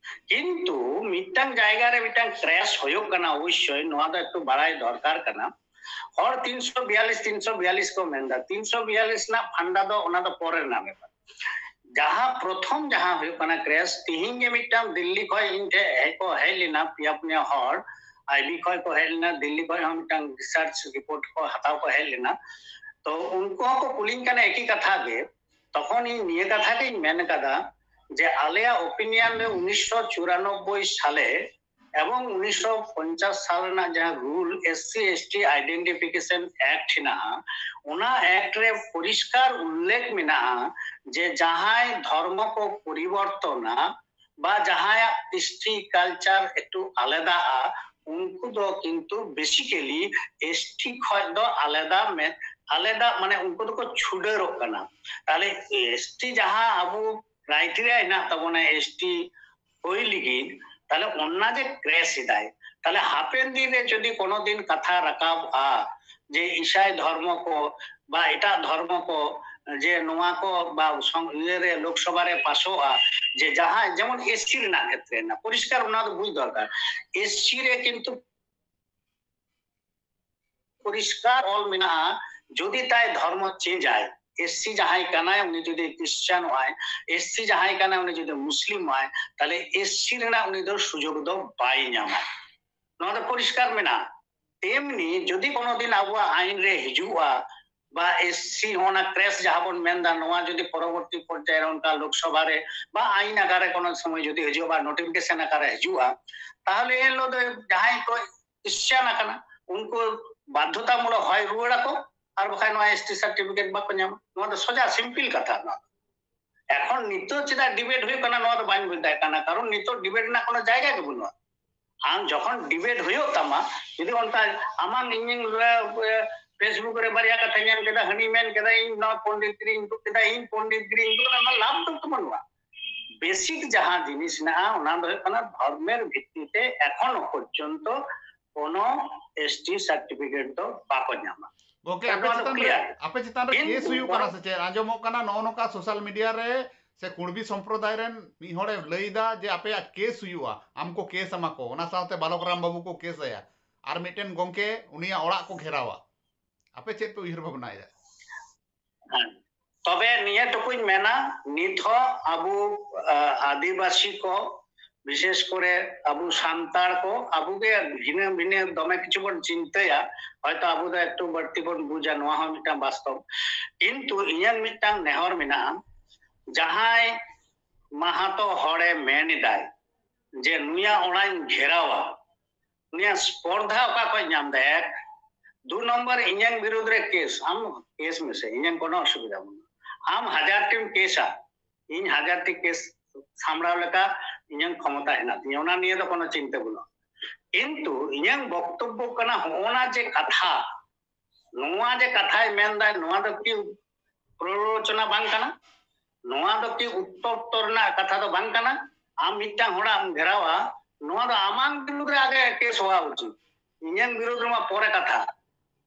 ᱠᱤᱱᱛᱩ ᱢᱤᱫᱴᱟᱝ ᱡᱟᱭᱜᱟ ᱨᱮ ᱢᱤᱫᱴᱟᱝ ᱠᱨᱮᱥ ᱦᱩᱭᱩᱜ ᱠᱟᱱᱟ, ᱚᱵᱚᱥᱥᱳᱭ ᱱᱚᱣᱟ ᱫᱚ ᱮᱠᱴᱩ ᱵᱟᱲᱟᱭ ᱫᱚᱨᱠᱟᱨ ᱠᱟᱱᱟ᱾ ᱦᱚᱲ ᱛᱤᱱᱥᱚ ᱵᱤᱭᱟᱞᱤᱥ, ᱛᱤᱱᱥᱚ ᱵᱤᱭᱟᱞᱤᱥ ᱠᱚ ᱢᱮᱱᱫᱟ, ᱛᱤᱱᱥᱚ ᱵᱤᱭᱟᱞᱤᱥ ᱨᱮᱱᱟᱜ ᱯᱷᱟᱱᱰᱟ ᱫᱚ ᱚᱱᱟ ᱫᱚ ᱯᱚᱨᱮ ᱨᱮᱱᱟᱜ ᱵᱮᱯᱟᱨ᱾ ᱡᱟᱦᱟᱸ ᱯᱨᱚᱛᱷᱚᱢ ᱡᱟᱦᱟᱸ ᱦᱩᱭᱩᱜ ᱠᱟᱱᱟ ᱠᱨᱮᱥ, ᱛᱤᱦᱤᱧ ᱜᱮ ᱢᱤᱫᱴᱟᱝ ᱫᱤᱞᱞᱤ ᱠᱷᱚᱱ ᱤᱧ ᱴᱷᱮᱱ ᱦᱮᱡ ᱠᱚ ᱦᱮᱡ ᱞᱮᱱᱟ ᱯᱮᱭᱟ ᱯᱩᱱᱭᱟ ᱦᱚᱲ, ᱟᱭᱵᱤ ᱠᱷᱚᱱ ᱠᱚ ᱦᱮᱡ ᱞᱮᱱᱟ, ᱫᱤᱞᱞᱤ ᱠᱷᱚᱱ ᱦᱚᱸ ᱢᱤᱫᱴᱟᱝ ᱨᱤᱥᱟᱨᱪ ᱨᱤᱯᱳᱨᱴ ᱠᱚ ᱦᱟᱛᱟᱣ ᱠᱚ ᱦᱮᱡ ᱞᱮᱱᱟ᱾ ᱛᱚ ᱩᱱᱠᱩ ᱦᱚᱸᱠᱚ ᱠᱩᱞᱤᱧ ᱠᱟᱱᱟ ᱮᱠᱤ ᱠᱟᱛᱷᱟ ᱜᱮ᱾ ᱛᱚᱠᱷᱚᱱ ᱤᱧ ᱱᱤᱭᱟᱹ ᱠᱟᱛᱷᱟ ᱜᱤᱧ ᱢᱮᱱ ᱠᱟᱫᱟ ᱡᱮ ᱟᱞᱮᱭᱟᱜ ᱳᱯᱤᱱᱤᱭᱚᱱ ᱨᱮ ᱩᱱᱤᱥᱥᱚ ᱪᱩᱨᱟᱱᱚᱵᱵᱳᱭ ᱥᱟᱞᱮ ᱮᱵᱚᱝ ᱩᱱᱤᱥᱥᱚ ᱯᱚᱧᱪᱟᱥ ᱥᱟᱞ ᱨᱮᱱᱟᱜ ᱡᱟᱦᱟᱸ rule, S C S T identification act ᱦᱮᱱᱟᱜᱼᱟ, ᱚᱱᱟ ᱮᱠᱴ ᱨᱮ ᱯᱚᱨᱤᱥᱠᱟᱨ ᱩᱞᱞᱮᱠᱷ ᱢᱮᱱᱟᱜᱼᱟ ᱡᱮ ᱡᱟᱦᱟᱸᱭ ᱫᱷᱚᱨᱢᱚ ᱠᱚ ᱯᱚᱨᱤᱵᱚᱨᱛᱚᱱᱟ ᱵᱟ ᱡᱟᱦᱟᱸᱭᱟᱜ ᱠᱨᱤᱥᱴᱤ ᱠᱟᱞᱪᱟᱨ ᱮᱠᱴᱩ ᱟᱞᱟᱫᱟᱜᱼᱟ, ᱩᱱᱠᱩ ᱫᱚ ᱠᱤᱱᱛᱩ ᱵᱮᱥᱤᱠᱮᱞᱤ ᱮᱥ ᱴᱤ ᱠᱷᱚᱱ ᱫᱚ ᱟᱞᱟᱫᱟ ᱢᱮ-, ᱟᱞᱟᱫᱟ ᱢᱟᱱᱮ ᱩᱱᱠᱩ ᱫᱚᱠᱚ ᱪᱷᱩᱰᱟᱹᱨᱚᱜ ᱠᱟᱱᱟ᱾ ᱛᱟᱦᱞᱮ ᱮᱥ ᱴᱤ ᱡᱟᱦᱟᱸ ᱟᱵᱚ ᱠᱨᱟᱭᱴᱮᱨᱤᱭᱟ ᱦᱮᱱᱟᱜ ᱛᱟᱵᱚᱱᱟ ᱮᱥ ᱴᱤ ᱦᱩᱭ ᱞᱟᱹᱜᱤᱫ, ᱛᱟᱦᱞᱮ ᱚᱱᱟ ᱡᱮ ᱠᱨᱮᱥ ᱮᱫᱟᱭ, ᱛᱟᱦᱞᱮ ᱦᱟᱯᱮᱱ ᱫᱤᱱ ᱨᱮ ᱡᱩᱫᱤ ᱠᱳᱱᱳ ᱫᱤᱱ ᱠᱟᱛᱷᱟ ᱨᱟᱠᱟᱵᱼᱟ ᱡᱮ ᱤᱥᱟᱭ ᱫᱷᱚᱨᱢᱚ ᱠᱚ ᱵᱟ ᱮᱴᱟᱜ ᱫᱷᱚᱨᱢᱚ ᱠᱚ, ᱡᱮ ᱱᱚᱣᱟ ᱠᱚ ᱵᱟ ᱥᱚᱝ-, ᱤᱭᱟᱹ ᱨᱮ ᱞᱳᱠᱥᱚᱵᱷᱟ ᱨᱮ ᱯᱟᱥᱚᱜᱼᱟ, ᱡᱮ ᱡᱟᱦᱟᱸ ᱡᱮᱢᱚᱱ ᱮᱥ ᱥᱤ ᱨᱮᱱᱟᱜ ᱠᱷᱮᱛᱨᱮ ᱨᱮᱱᱟᱜ ᱯᱚᱨᱤᱥᱠᱟᱨ ᱚᱱᱟ ᱫᱚ ᱵᱩᱡᱽ ᱫᱚᱨᱠᱟᱨ᱾ ᱮᱥ ᱥᱤ ᱨᱮ ᱠᱤᱱᱛᱩ ᱯᱚᱨᱤᱥᱠᱟᱨ ᱚᱞ ᱢᱮᱱᱟᱜᱼᱟ, ᱡᱩᱫᱤ ᱛᱟᱭ ᱫᱷᱚᱨᱢᱚ ᱪᱮᱧᱡᱽ ᱟᱭ, ᱮᱥ ᱥᱤ ᱡᱟᱦᱟᱸᱭ ᱠᱟᱱᱟᱭ ᱩᱱᱤ ᱡᱩᱫᱤ ᱠᱨᱤᱥᱪᱟᱱᱚᱜ ᱟᱭ, ᱮᱥ ᱥᱤ ᱡᱟᱦᱟᱸᱭ ᱠᱟᱱᱟᱭ ᱩᱱᱤ ᱡᱩᱫᱤ ᱢᱩᱥᱞᱤᱢᱚᱜ ᱟᱭ, ᱛᱟᱦᱞᱮ ᱮᱥ ᱥᱤ ᱨᱮᱱᱟᱜ ᱩᱱᱤ ᱫᱚ ᱥᱩᱡᱳᱜᱽ ᱫᱚ ᱵᱟᱭ ᱧᱟᱢᱟ᱾ ᱱᱚᱣᱟ ᱫᱚ ᱯᱚᱨᱤᱥᱠᱟᱨ ᱢᱮᱱᱟᱜᱼᱟ᱾ ᱛᱮᱢᱱᱤ ᱡᱩᱫᱤ ᱠᱳᱱᱳ ᱫᱤᱱ ᱟᱵᱚᱣᱟᱜ ᱟᱭᱤᱱ ᱨᱮ ᱦᱤᱡᱩᱜᱼᱟ ᱵᱟ ᱮᱥ ᱥᱤ ᱚᱱᱟ ᱠᱨᱮᱥ ᱡᱟᱦᱟᱸ ᱵᱚᱱ ᱢᱮᱱᱫᱟ, ᱱᱚᱣᱟ ᱡᱩᱫᱤ ᱯᱚᱨᱚᱵᱚᱨᱛᱤ ᱯᱚᱨᱡᱟᱭ ᱨᱮ ᱚᱱᱠᱟ ᱞᱳᱠᱥᱚᱵᱷᱟ ᱨᱮ ᱵᱟ ᱟᱭᱤᱱ ᱟᱠᱟᱨ ᱨᱮ ᱠᱳᱱᱳ ᱥᱚᱢᱚᱭ ᱡᱩᱫᱤ ᱦᱤᱡᱩᱜᱼᱟ ᱵᱟ ᱱᱳᱴᱤᱯᱷᱤᱠᱮᱥᱚᱱ ᱟᱠᱟᱨ ᱨᱮ ᱦᱤᱡᱩᱜᱼᱟ, ᱛᱟᱦᱞᱮ ᱮᱱ ᱦᱤᱞᱳᱜ ᱫᱚ ᱡᱟᱦᱟᱸᱭ ᱠᱚ ᱠᱨᱤᱥᱪᱟᱱ ᱟᱠᱟᱱᱟ ᱩᱱᱠᱩ ᱵᱟᱫᱽᱫᱷᱚᱛᱟᱢᱩᱞᱚᱠ ᱦᱚᱭ ᱨᱩᱣᱟᱹᱲ ᱟᱠᱚ, ᱟᱨ ᱵᱟᱠᱷᱟᱱ ᱱᱚᱣᱟ ᱮᱥ ᱴᱤ ᱥᱟᱨᱴᱤᱯᱷᱤᱠᱮᱴ ᱵᱟᱠᱚ ᱧᱟᱢᱟ᱾ ᱱᱚᱣᱟ ᱫᱚ ᱥᱚᱡᱟ ᱥᱤᱢᱯᱤᱞ ᱠᱟᱛᱷᱟ᱾ ᱱᱚᱣᱟ ᱫᱚ ᱮᱠᱷᱚᱱ ᱱᱤᱛᱚᱜ ᱪᱮᱫᱟᱜ ᱰᱤᱵᱮᱴ ᱦᱩᱭᱩᱜ ᱠᱟᱱᱟ ᱱᱚᱣᱟ ᱫᱚ ᱵᱟᱹᱧ ᱵᱩᱡᱽ ᱫᱟᱲᱮᱭᱟᱜ ᱠᱟᱱᱟ, ᱠᱟᱨᱚᱱ ᱱᱤᱛᱚᱜ ᱰᱤᱵᱮᱴ ᱨᱮᱱᱟᱜ ᱠᱳᱱᱳ ᱡᱟᱭᱜᱟ ᱜᱮ ᱵᱟᱹᱱᱩᱜᱼᱟ᱾ ᱟᱢ ᱡᱚᱠᱷᱚᱱ ᱰᱤᱵᱮᱴ ᱦᱩᱭᱩᱜ ᱛᱟᱢᱟ, ᱡᱩᱫᱤ ᱚᱱᱠᱟ ᱟᱢᱟᱜ ᱤᱧᱤᱧ, ᱮ, ᱯᱷᱮᱥᱵᱩᱠ ᱨᱮ ᱵᱟᱨᱭᱟ ᱠᱟᱛᱷᱟᱧ ᱧᱮᱞ ᱠᱮᱫᱟ, ᱦᱟᱹᱱᱤ ᱢᱮᱱ ᱠᱮᱫᱟ ᱤᱧ ᱱᱚᱣᱟ ᱯᱚᱱᱰᱤᱛ ᱜᱤᱨᱤᱧ ᱫᱩᱲᱩᱵ ᱠᱮᱫᱟ, ᱤᱧ ᱯᱚᱱᱰᱤᱛ ᱜᱤᱨᱤᱧ ᱫᱩᱲᱩᱵ ᱠᱮᱫᱟ, ᱚᱱᱟ ᱞᱟᱵᱷ ᱫᱚ ᱵᱟᱹᱱᱩᱜᱼᱟ᱾ ᱵᱮᱥᱤᱠ ᱡᱟᱦᱟᱸ ᱡᱤᱱᱤᱥ ᱢᱮᱱᱟᱜᱼᱟ ᱚᱱᱟ ᱫᱚ ᱦᱩᱭᱩᱜ ᱠᱟᱱᱟ ᱫᱷᱚᱨᱢᱮᱨ ᱵᱷᱤᱛᱛᱤᱛᱮ ᱮᱠᱷᱚᱱᱳ ᱯᱚᱨᱡᱚᱱᱛᱚ ᱠᱳᱱᱳ ᱮᱥ ᱴᱤ ᱥᱟᱨᱴᱤᱯᱷᱤᱠᱮᱴ ᱫᱚ ᱵᱟᱠᱚ ᱧᱟᱢᱟ᱾ ᱜᱚᱝᱠᱮ, ᱟᱯᱮ ᱱᱚᱣᱟ ᱫᱚ ᱪᱮᱛᱟᱱ ᱨᱮ, ᱠᱞᱤᱭᱟᱨ᱾ ᱟᱯᱮ ᱪᱮᱛᱟᱱ ᱨᱮ ᱠᱤᱱᱛᱩ ᱠᱮᱥ ᱦᱩᱭᱩᱜ ᱠᱟᱱᱟ ᱵᱚᱨᱚᱝ ᱥᱮ ᱪᱮᱫ? ᱟᱸᱡᱚᱢᱚᱜ ᱠᱟᱱᱟ ᱱᱚᱜᱼᱚ ᱱᱚᱝᱠᱟ ᱥᱳᱥᱟᱞ ᱢᱤᱰᱤᱭᱟ ᱨᱮ ᱥᱮ ᱠᱩᱲᱵᱤ ᱥᱚᱢᱯᱨᱚᱫᱟᱭ ᱨᱮᱱ ᱢᱤᱫ ᱦᱚᱲᱮ ᱞᱟᱹᱭ ᱮᱫᱟ ᱡᱮ ᱟᱯᱮᱭᱟᱜ ᱠᱮᱥ ᱦᱩᱭᱩᱜᱼᱟ, ᱟᱢ ᱠᱚ ᱠᱮᱥ ᱟᱢᱟ ᱠᱚ, ᱚᱱᱟ ᱥᱟᱶᱛᱮ ᱵᱟᱞᱚᱠ ᱨᱟᱢ ᱵᱟᱹᱵᱩ ᱠᱚ ᱠᱮᱥ ᱟᱭᱟ, ᱟᱨ ᱢᱤᱫᱴᱮᱱ ᱜᱚᱝᱠᱮ ᱩᱱᱤᱭᱟᱜ ᱚᱲᱟᱜ ᱠᱚ ᱜᱷᱮᱨᱟᱣᱟ᱾ ᱟᱯᱮ ᱪᱮᱫ ᱯᱮ ᱩᱭᱦᱟᱹᱨ ᱵᱷᱟᱵᱽᱱᱟᱭᱮᱫᱟ? ᱦᱮᱸ᱾ ᱛᱚᱵᱮ ᱱᱤᱭᱟᱹ ᱴᱩᱠᱩᱧ ᱢᱮᱱᱟ, ᱱᱤᱛ ᱦᱚᱸ ᱟᱵᱚ, ᱟ, ᱟᱹᱫᱤᱵᱟᱹᱥᱤ ᱠᱚ ᱵᱤᱥᱮᱥ ᱠᱚᱨᱮ ᱟᱵᱚ ᱥᱟᱱᱛᱟᱲ ᱠᱚ, ᱟᱵᱚ ᱜᱮ ᱵᱷᱤᱱᱟᱹ ᱵᱷᱤᱱᱟᱹ ᱫᱚᱢᱮ ᱠᱤᱪᱷᱩ ᱵᱚᱱ ᱪᱤᱱᱛᱟᱹᱭᱟ, ᱦᱚᱭᱛᱚ ᱟᱵᱚ ᱫᱚ ᱮᱠᱴᱩ ᱵᱟᱹᱲᱛᱤ ᱵᱚᱱ ᱵᱩᱡᱟ, ᱱᱚᱣᱟ ᱦᱚᱸ ᱢᱤᱫᱴᱟᱝ ᱵᱟᱥᱛᱚᱵ᱾ ᱠᱤᱱᱛᱩ ᱤᱧᱟᱹᱝ ᱢᱤᱫᱴᱟᱝ ᱱᱮᱦᱚᱨ ᱢᱮᱱᱟᱜᱼᱟ, ᱡᱟᱦᱟᱸᱭ ᱢᱟᱦᱟᱛᱚ ᱦᱚᱲᱮ ᱢᱮᱱ ᱮᱫᱟᱭ ᱡᱮ ᱱᱩᱭᱟᱜ ᱚᱲᱟᱜ ᱤᱧ ᱜᱷᱮᱨᱟᱣᱟ, ᱩᱱᱤᱭᱟᱜ ᱥᱯᱚᱨᱫᱷᱟ ᱚᱠᱟ ᱠᱷᱚᱱ ᱧᱟᱢ ᱫᱟᱭ? ᱮᱠ᱾ ᱫᱩ ᱱᱚᱢᱵᱚᱨ, ᱤᱧᱟᱹᱝ ᱵᱤᱨᱩᱫᱷ ᱨᱮ ᱠᱮᱥ, ᱟᱢ ᱠᱮᱥ ᱢᱮᱥᱮ, ᱤᱧᱟᱹᱝ ᱠᱳᱱᱳ ᱚᱥᱩᱵᱤᱫᱷᱟ ᱵᱟᱹᱱᱩᱜᱼᱟ᱾ ᱟᱢ ᱦᱟᱡᱟᱨ ᱴᱤᱢ ᱠᱮᱥᱟ, ᱤᱧ ᱦᱟᱡᱟᱨ ᱴᱤ ᱠᱮᱥ ᱥᱟᱢᱵᱲᱟᱣ ᱞᱮᱠᱟ ᱤᱧᱟᱹᱝ ᱠᱷᱚᱢᱚᱛᱟ ᱦᱮᱱᱟᱜ ᱛᱤᱧᱟᱹ, ᱚᱱᱟ ᱱᱤᱭᱮ ᱫᱚ ᱠᱳᱱᱳ ᱪᱤᱱᱛᱟᱹ ᱵᱟᱹᱱᱩᱜᱼᱟ᱾ ᱠᱤᱱᱛᱩ ᱤᱧᱟᱹᱝ ᱵᱚᱠᱛᱚᱵᱵᱚ ᱠᱟᱱᱟ, ᱦᱚᱸᱜᱼᱚ ᱱᱟ ᱡᱮ ᱠᱟᱛᱷᱟ, ᱱᱚᱣᱟ ᱡᱮ ᱠᱟᱛᱷᱟᱭ ᱢᱮᱱᱫᱟᱭ, ᱱᱚᱣᱟ ᱫᱚ ᱠᱤ ᱯᱨᱚᱨᱳᱪᱚᱱᱟ ᱵᱟᱝ ᱠᱟᱱᱟ? ᱱᱚᱣᱟ ᱫᱚ ᱠᱤ ᱩᱛᱛᱚᱨ ᱩᱛᱛᱚᱨ ᱨᱮᱱᱟᱜ ᱠᱟᱛᱷᱟ ᱫᱚ ᱵᱟᱝ ᱠᱟᱱᱟ? ᱟᱢ ᱢᱤᱫᱴᱟᱝ ᱦᱚᱲᱟᱜ ᱮᱢ ᱜᱷᱮᱨᱟᱣᱟ, ᱱᱚᱣᱟ ᱫᱚ ᱟᱢᱟᱝ ᱵᱤᱨᱩᱫᱷ ᱨᱮ ᱟᱜᱮ ᱠᱮᱥ ᱦᱚᱣᱟ ᱩᱪᱤᱛ, ᱤᱧᱟᱹᱝ ᱵᱤᱨᱩᱫᱷ ᱨᱮᱢᱟ ᱯᱚᱨᱮ ᱠᱟᱛᱷᱟ,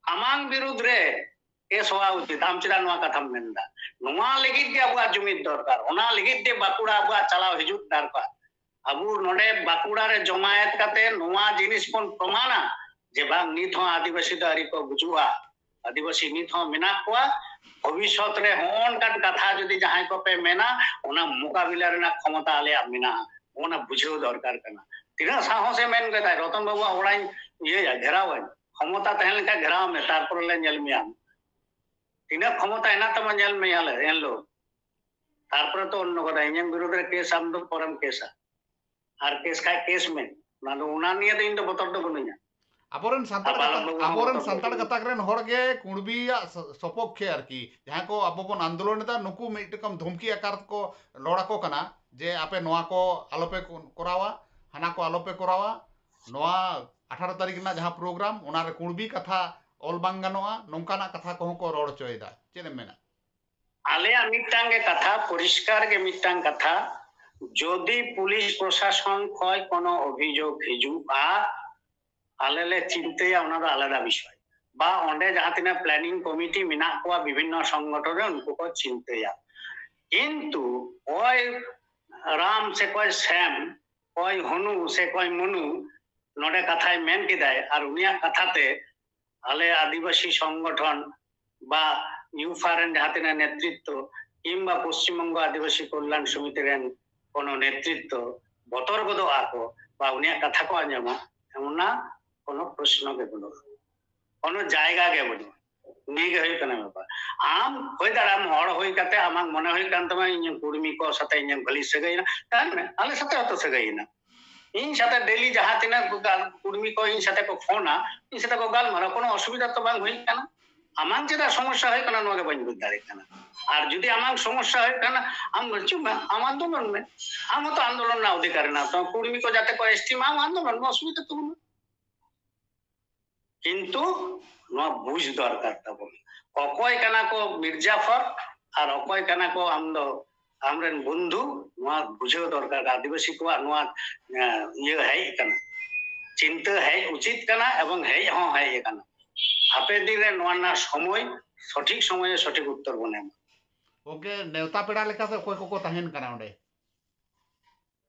ᱟᱢᱟᱝ ᱵᱤᱨᱩᱫᱷ ᱨᱮ ᱠᱮᱥ ᱦᱚᱣᱟ ᱩᱪᱤᱛ᱾ ᱟᱢ ᱪᱮᱫᱟᱜ ᱱᱚᱣᱟ ᱠᱟᱛᱷᱟᱢ ᱢᱮᱱᱫᱟ? ᱱᱚᱣᱟ ᱞᱟᱹᱜᱤᱫ ᱜᱮ ᱟᱵᱚᱣᱟᱜ ᱡᱩᱢᱤᱫ ᱫᱚᱨᱠᱟᱨ, ᱚᱱᱟ ᱞᱟᱹᱜᱤᱫ ᱜᱮ ᱵᱟᱸᱠᱩᱲᱟ ᱟᱵᱚᱣᱟᱜ ᱪᱟᱞᱟᱣ ᱦᱤᱡᱩᱜ ᱫᱚᱨᱠᱟᱨ᱾ ᱟᱵᱚ ᱱᱚᱰᱮ ᱵᱟᱸᱠᱩᱲᱟ ᱨᱮ ᱡᱚᱢᱟᱭᱮᱛ ᱠᱟᱛᱮ ᱱᱚᱣᱟ ᱡᱤᱱᱤᱥ ᱵᱚᱱ ᱯᱨᱚᱢᱟᱱᱟ ᱡᱮ ᱵᱟᱝ, ᱱᱤᱛ ᱦᱚᱸ ᱟᱹᱫᱤᱵᱟᱹᱥᱤ ᱫᱚ ᱟᱹᱣᱨᱤ ᱠᱚ ᱜᱩᱡᱩᱜᱼᱟ, ᱟᱹᱫᱤᱵᱟᱹᱥᱤ ᱱᱤᱛ ᱦᱚᱸ ᱢᱮᱱᱟᱜ ᱠᱚᱣᱟ᱾ ᱵᱷᱚᱵᱤᱥᱥᱚᱛ ᱨᱮ ᱦᱚᱸᱜᱼᱚ ᱱᱚᱝᱠᱟᱱ ᱠᱟᱛᱷᱟ ᱡᱩᱫᱤ ᱡᱟᱦᱟᱸᱭ ᱠᱚᱯᱮ ᱢᱮᱱᱟ, ᱚᱱᱟ ᱢᱳᱠᱟᱵᱤᱞᱟ ᱨᱮᱱᱟᱜ ᱠᱷᱚᱢᱚᱛᱟ ᱟᱞᱮᱭᱟᱜ ᱢᱮᱱᱟᱜᱼᱟ, ᱚᱱᱟ ᱵᱩᱡᱷᱟᱹᱣ ᱫᱚᱨᱠᱟᱨ ᱠᱟᱱᱟ᱾ ᱛᱤᱱᱟᱹᱜ ᱥᱟᱦᱚᱥᱮ ᱢᱮᱱ ᱠᱮᱫᱟᱭ, ᱨᱚᱛᱚᱱ ᱵᱟᱵᱩᱣᱟᱜ ᱚᱲᱟᱜ ᱤᱧ ᱤᱭᱟᱹᱭᱟ, ᱜᱷᱮᱨᱟᱣᱟᱹᱧ, ᱠᱷᱚᱢᱚᱛᱟ ᱛᱟᱦᱮᱸ ᱞᱮᱱᱠᱷᱟᱱ ᱜᱷᱮᱨᱟᱣ ᱢᱮ, ᱛᱟᱨᱯᱚᱨᱮ ᱞᱮ ᱧᱮᱞ ᱢᱮᱭᱟ᱾ ᱛᱤᱱᱟᱹᱜ ᱠᱷᱚᱢᱚᱛᱟ ᱦᱮᱱᱟᱜ ᱛᱟᱢᱟ ᱧᱮᱞ ᱢᱮᱭᱟᱞᱮ ᱮᱱᱦᱤᱞᱳᱜ, ᱛᱟᱨᱯᱚᱨᱮ ᱛᱚ ᱚᱱᱱᱚ ᱠᱟᱛᱷᱟ, ᱤᱧᱟᱹᱝ ᱵᱤᱨᱩᱫᱷ ᱨᱮ ᱠᱮᱥ ᱟᱢ ᱫᱚ ᱯᱚᱨᱮᱢ ᱠᱮᱥᱟ᱾ ᱟᱨ ᱠᱮᱥ ᱠᱷᱟᱡ ᱠᱮᱥ ᱢᱮ, ᱚᱱᱟ ᱫᱚ, ᱚᱱᱟ ᱱᱤᱭᱮ ᱫᱚ ᱤᱧ ᱫᱚ ᱵᱚᱛᱚᱨ ᱫᱚ ᱵᱟᱹᱱᱩᱧᱟ᱾ ᱟᱵᱚᱨᱮᱱ ᱥᱟᱱᱛᱟᱲ ᱟᱨ ᱵᱟᱞᱚᱠ ᱜᱟᱛᱟᱠ ᱵᱟᱹᱵᱩ ᱦᱚᱸ ᱟᱵᱚᱨᱮᱱ ᱵᱚᱛᱚᱨ ᱥᱟᱱᱛᱟᱲ ᱵᱟᱹᱱᱩᱧᱟ᱾ ᱜᱟᱛᱟᱠ ᱨᱮᱱ ᱦᱚᱲ ᱜᱮ ᱠᱩᱬᱵᱤᱭᱟᱜ ᱥᱚ- ᱥᱚᱯᱚᱠᱠᱷᱮ ᱟᱨᱠᱤ, ᱡᱟᱦᱟᱸᱭ ᱠᱚ ᱟᱵᱚ ᱵᱚᱱ ᱟᱱᱫᱳᱞᱚᱱ ᱮᱫᱟ, ᱱᱩᱠᱩ ᱢᱤᱫ ᱨᱚᱠᱚᱢ ᱫᱷᱚᱢᱠᱤ ᱟᱠᱟᱨ ᱠᱚ ᱨᱚᱲ ᱟᱠᱚ ᱠᱟᱱᱟ ᱡᱮ ᱟᱯᱮ ᱱᱚᱣᱟ ᱠᱚ ᱟᱞᱚᱯᱮ ᱠᱚ- ᱠᱚᱨᱟᱣᱟ, ᱦᱟᱱᱟ ᱠᱚ ᱟᱞᱚᱯᱮ ᱠᱚᱨᱟᱣᱟ, ᱱᱚᱣᱟ ᱟᱴᱷᱟᱨᱚ ᱛᱟᱹᱨᱤᱠᱷ ᱨᱮᱱᱟᱜ ᱡᱟᱦᱟᱸ ᱯᱨᱳᱜᱨᱟᱢ, ᱚᱱᱟ ᱨᱮ ᱠᱩᱬᱵᱤ ᱠᱟᱛᱷᱟ ᱚᱞ ᱵᱟᱝ ᱜᱟᱱᱚᱜᱼᱟ, ᱱᱚᱝᱠᱟᱱᱟᱜ ᱠᱟᱛᱷᱟ ᱠᱚᱦᱚᱸ ᱠᱚ ᱨᱚᱲ ᱦᱚᱪᱚᱭᱮᱫᱟ᱾ ᱪᱮᱫ ᱮᱢ ᱢᱮᱱᱟ? ᱟᱞᱮᱭᱟᱜ ᱢᱤᱫᱴᱟᱝ ᱜᱮ ᱠᱟᱛᱷᱟ, ᱯᱚᱨᱤᱥᱠᱟᱨ ᱜᱮ ᱢᱤᱫᱴᱟᱝ ᱠᱟᱛᱷᱟ, ᱡᱚᱫᱤ ᱯᱩᱞᱤᱥ ᱯᱨᱚᱥᱟᱥᱚᱱ ᱠᱷᱚᱡ ᱠᱳᱱᱳ ᱚᱵᱷᱤᱡᱳᱜᱽ ᱦᱤᱡᱩᱜᱼᱟ, ᱟᱞᱮ ᱞᱮ ᱪᱤᱱᱛᱟᱹᱭᱟ, ᱚᱱᱟ ᱫᱚ ᱟᱞᱟᱫᱟ ᱵᱤᱥᱚᱭ᱾ ᱵᱟ ᱚᱸᱰᱮ ᱡᱟᱦᱟᱸ ᱛᱤᱱᱟᱹᱜ ᱯᱞᱮᱱᱤᱝ ᱠᱚᱢᱤᱴᱤ ᱢᱮᱱᱟᱜ ᱠᱚᱣᱟ ᱵᱤᱵᱷᱤᱱᱱᱚ ᱥᱚᱝᱜᱚᱴᱷᱚᱱ ᱨᱮ, ᱩᱱᱠᱩ ᱠᱚ ᱪᱤᱱᱛᱟᱹᱭᱟ᱾ ᱠᱤᱱᱛᱩ ᱚᱭ ᱨᱟᱢ ᱥᱮ ᱠᱚᱭ ᱥᱮᱢ, ᱠᱚᱭ ᱦᱚᱱᱩ ᱥᱮ ᱠᱚᱭ ᱢᱚᱱᱩ, ᱱᱚᱰᱮ ᱠᱟᱛᱷᱟᱭ ᱢᱮᱱ ᱠᱮᱫᱟᱭ, ᱟᱨ ᱩᱱᱤᱭᱟᱜ ᱠᱟᱛᱷᱟ ᱛᱮ ᱟᱞᱮ ᱟᱹᱫᱤᱵᱟᱹᱥᱤ ᱥᱚᱝᱜᱚᱴᱷᱚᱱ ᱵᱟ ᱭᱩᱯᱷᱟ ᱨᱮᱱ ᱡᱟᱦᱟᱸ ᱛᱤᱱᱟᱹᱜ ᱱᱮᱛᱨᱤᱛᱛᱚ ᱠᱤᱝᱵᱟ ᱯᱚᱥᱪᱤᱢ ᱵᱚᱝᱜᱚ ᱟᱹᱫᱤᱵᱟᱹᱥᱤ ᱠᱚᱞᱭᱟᱱ ᱥᱚᱢᱤᱛᱤ ᱨᱮᱱ ᱠᱳᱱᱳ ᱱᱮᱛᱨᱤᱛᱛᱚ, ᱵᱚᱛᱚᱨ ᱜᱚᱫᱚᱜ ᱟᱠᱚ ᱵᱟ ᱩᱱᱤᱭᱟᱜ ᱠᱟᱛᱷᱟ ᱠᱚ ᱟᱸᱡᱚᱢᱟ, ᱚᱱᱟ ᱠᱳᱱᱳ ᱯᱨᱚᱥᱱᱚ ᱜᱮ ᱵᱟᱹᱱᱩᱜᱼᱟ, ᱠᱳᱱᱳ ᱡᱟᱭᱜᱟ ᱜᱮ ᱵᱟᱹᱱᱩᱜᱼᱟ᱾ ᱱᱤᱭᱟᱹ ᱜᱮ ᱦᱩᱭᱩᱜ ᱠᱟᱱᱟ ᱵᱮᱯᱟᱨ᱾ ᱟᱢ ᱦᱩᱭ ᱫᱟᱲᱮᱭᱟᱜᱼᱟᱢ ᱦᱚᱲ ᱦᱩᱭ ᱠᱟᱛᱮ ᱟᱢᱟᱜ ᱢᱚᱱᱮ ᱦᱩᱭᱩᱜ ᱠᱟᱱ ᱛᱟᱢᱟ ᱤᱧ ᱠᱩᱲᱢᱤ ᱠᱚ ᱥᱟᱛᱮ ᱤᱧ ᱵᱷᱟᱹᱞᱤ ᱥᱟᱹᱜᱟᱹᱭ ᱮᱱᱟ, ᱛᱟᱦᱮᱱ ᱢᱮ, ᱟᱞᱮ ᱥᱟᱛᱮ ᱦᱚᱸᱛᱚ ᱥᱟᱹᱜᱟᱹᱭ ᱮᱱᱟ᱾ ᱤᱧ ᱥᱟᱛᱮ ᱰᱮᱞᱤ ᱡᱟᱦᱟᱸ ᱛᱤᱱᱟᱹᱜ ᱠᱩᱲᱢᱤ ᱠᱚ ᱤᱧ ᱥᱟᱛᱮ ᱠᱚ ᱯᱷᱳᱱᱟ, ᱤᱧ ᱥᱟᱛᱮ ᱠᱚ ᱜᱟᱞᱢᱟᱨᱟᱣ, ᱠᱳᱱᱳ ᱚᱥᱩᱵᱤᱫᱷᱟ ᱛᱚ ᱵᱟᱝ ᱦᱩᱭ ᱠᱟᱱᱟ᱾ ᱟᱢᱟᱜ ᱪᱮᱫᱟᱜ ᱥᱚᱢᱚᱥᱥᱟ ᱦᱩᱭᱩᱜ ᱠᱟᱱᱟ ᱱᱚᱣᱟ ᱜᱮ ᱵᱟᱹᱧ ᱵᱩᱡᱽ ᱫᱟᱲᱮᱭᱟᱜ ᱠᱟᱱᱟ᱾ ᱟᱨ ᱡᱩᱫᱤ ᱟᱢᱟᱜ ᱥᱚᱢᱚᱥᱥᱟ ᱦᱩᱭᱩᱜ ᱠᱟᱱᱟ, ᱟᱢ ᱦᱤᱡᱩᱜ ᱢᱮ, ᱟᱢ ᱟᱱᱫᱳᱞᱚᱱ ᱢᱮ, ᱟᱢ ᱦᱚᱸᱛᱚ ᱟᱱᱫᱳᱞᱚᱱ ᱨᱮᱱᱟᱜ ᱚᱫᱷᱤᱠᱟᱨ ᱦᱮᱱᱟᱜ ᱛᱟᱢᱟ, ᱠᱩᱲᱢᱤ ᱠᱚ ᱡᱟᱛᱮ ᱠᱚ ᱮᱥᱴᱤ ᱢᱟ, ᱟᱢ ᱟᱱᱫᱳᱞᱚᱱ ᱢᱮ, ᱚᱥᱩᱵᱤᱫᱷᱟ ᱛᱚ ᱵᱟᱹᱱᱩᱜᱼᱟ᱾ ᱠᱤᱱᱛᱩ ᱱᱚᱣᱟ ᱵᱩᱡᱽ ᱫᱚᱨᱠᱟᱨ ᱛᱟᱵᱚᱱ, ᱚᱠᱚᱭ ᱠᱟᱱᱟ ᱠᱚ ᱢᱤᱨ ᱡᱟᱯᱷᱚᱨ ᱟᱨ ᱚᱠᱚᱭ ᱠᱟᱱᱟ ᱠᱚ ᱟᱢ ᱫᱚ ᱟᱢᱨᱮᱱ ᱵᱚᱱᱫᱷᱩ, ᱱᱚᱣᱟ ᱵᱩᱡᱷᱟᱹᱣ ᱫᱚᱨᱠᱟᱨ᱾ ᱟᱹᱫᱤᱵᱟᱹᱥᱤ ᱠᱚᱣᱟᱜ ᱱᱚᱣᱟ ᱤᱭᱟᱹ ᱦᱮᱡ ᱟᱠᱟᱱᱟ, ᱪᱤᱱᱛᱟᱹ ᱦᱮᱡ ᱩᱪᱤᱛ ᱠᱟᱱᱟ ᱮᱵᱚᱝ ᱦᱮᱡ ᱦᱚᱸ ᱦᱮᱡ ᱟᱠᱟᱱᱟ᱾ ᱦᱟᱯᱮᱱ ᱫᱤᱱ ᱨᱮ ᱱᱚᱣᱟ ᱨᱮᱱᱟᱜ ᱥᱚᱢᱚᱭ, ᱥᱚᱴᱷᱤᱠ ᱥᱚᱢᱚᱭ ᱨᱮ ᱥᱚᱴᱷᱤᱠ ᱩᱛᱛᱚᱨ ᱵᱚᱱ ᱮᱢᱟ᱾ ᱜᱚᱢᱠᱮ, ᱱᱮᱣᱛᱟ ᱯᱮᱲᱟ ᱞᱮᱠᱟᱛᱮ ᱚᱠᱚᱭ ᱠᱚᱠᱚ ᱛᱟᱦᱮᱱ ᱠᱟᱱᱟ ᱚᱸᱰᱮ?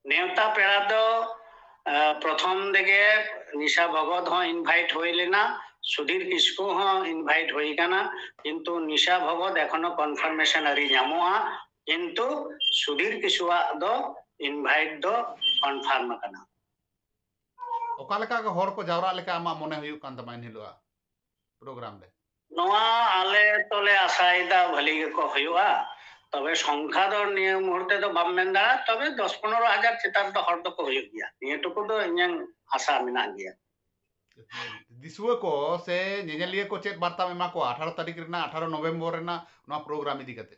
ᱱᱮᱣᱛᱟ ᱯᱮᱲᱟ ᱫᱚ ᱯᱨᱚᱛᱷᱚᱢ ᱨᱮᱜᱮ ᱱᱤᱥᱟ ᱵᱷᱚᱜᱚᱛ ᱦᱚᱸ ᱤᱱᱵᱷᱟᱭᱤᱴ ᱦᱩᱭ ᱞᱮᱱᱟ, ᱥᱩᱫᱷᱤᱨ ᱠᱤᱥᱠᱩ ᱦᱚᱸ ᱤᱱᱵᱷᱟᱭᱤᱴ ᱦᱩᱭ ᱠᱟᱱᱟ, ᱠᱤᱱᱛᱩ ᱱᱤᱥᱟ ᱵᱷᱚᱜᱚᱛ ᱮᱠᱷᱚᱱᱳ ᱠᱚᱱᱯᱷᱟᱨᱢᱮᱥᱚᱱ ᱟᱹᱣᱨᱤ ᱧᱟᱢᱚᱜᱼᱟ᱾ ᱠᱤᱱᱛᱩ ᱥᱩᱫᱷᱤᱨ ᱠᱤᱥᱠᱩᱣᱟᱜ ᱫᱚ ᱤᱱᱵᱷᱟᱭᱤᱴ ᱫᱚ ᱠᱚᱱᱯᱷᱟᱨᱢ ᱟᱠᱟᱱᱟ᱾ ᱚᱠᱟ ᱞᱮᱠᱟ ᱦᱚᱲ ᱠᱚ ᱡᱟᱣᱨᱟᱜ ᱞᱮᱠᱟ ᱟᱢᱟᱜ ᱢᱚᱱᱮ ᱦᱩᱭᱩᱜ ᱠᱟᱱ ᱛᱟᱢᱟ ᱮᱱ ᱦᱤᱞᱳᱜ ᱯᱨᱳᱜᱨᱟᱢ ᱨᱮ? ᱱᱚᱣᱟ ᱟᱞᱮ ᱛᱚᱞᱮ ᱟᱥᱟᱭᱮᱫᱟ ᱵᱷᱟᱹᱞᱤ ᱜᱮᱠᱚ ᱦᱩᱭᱩᱜᱼᱟ᱾ ᱛᱚᱵᱮ ᱥᱚᱝᱠᱷᱟ ᱫᱚ ᱱᱤᱭᱟᱹ ᱢᱩᱦᱩᱨᱛᱮ ᱫᱚ ᱵᱟᱢ ᱢᱮᱱ ᱫᱟᱲᱮᱭᱟᱜᱼᱟ, ᱛᱚᱵᱮ ᱫᱚᱥ ᱯᱚᱱᱨᱚ ᱦᱟᱡᱟᱨ ᱪᱮᱛᱟᱱ ᱫᱚ ᱦᱚᱲ ᱫᱚᱠᱚ ᱦᱩᱭᱩᱜ ᱜᱮᱭᱟ, ᱱᱤᱭᱟᱹ ᱴᱩᱠᱩ ᱫᱚ ᱤᱧᱟᱹᱝ ᱟᱥᱟ ᱢᱮᱱᱟᱜ ᱜᱮᱭᱟ᱾ ᱫᱤᱥᱩᱣᱟᱹ ᱠᱚ ᱥᱮ ᱧᱮᱧᱮᱞᱤᱭᱟᱹ ᱠᱚ ᱪᱮᱫ ᱵᱟᱨᱛᱟᱢ ᱮᱢᱟ ᱠᱚᱣᱟ ᱟᱴᱷᱟᱨᱚ ᱛᱟᱹᱨᱤᱠᱷ ᱨᱮᱱᱟᱜ, ᱟᱴᱷᱟᱨᱚ ᱱᱚᱵᱷᱮᱢᱵᱚᱨ ᱨᱮᱱᱟᱜ ᱱᱚᱣᱟ ᱯᱨᱳᱜᱨᱟᱢ ᱤᱫᱤ ᱠᱟᱛᱮ?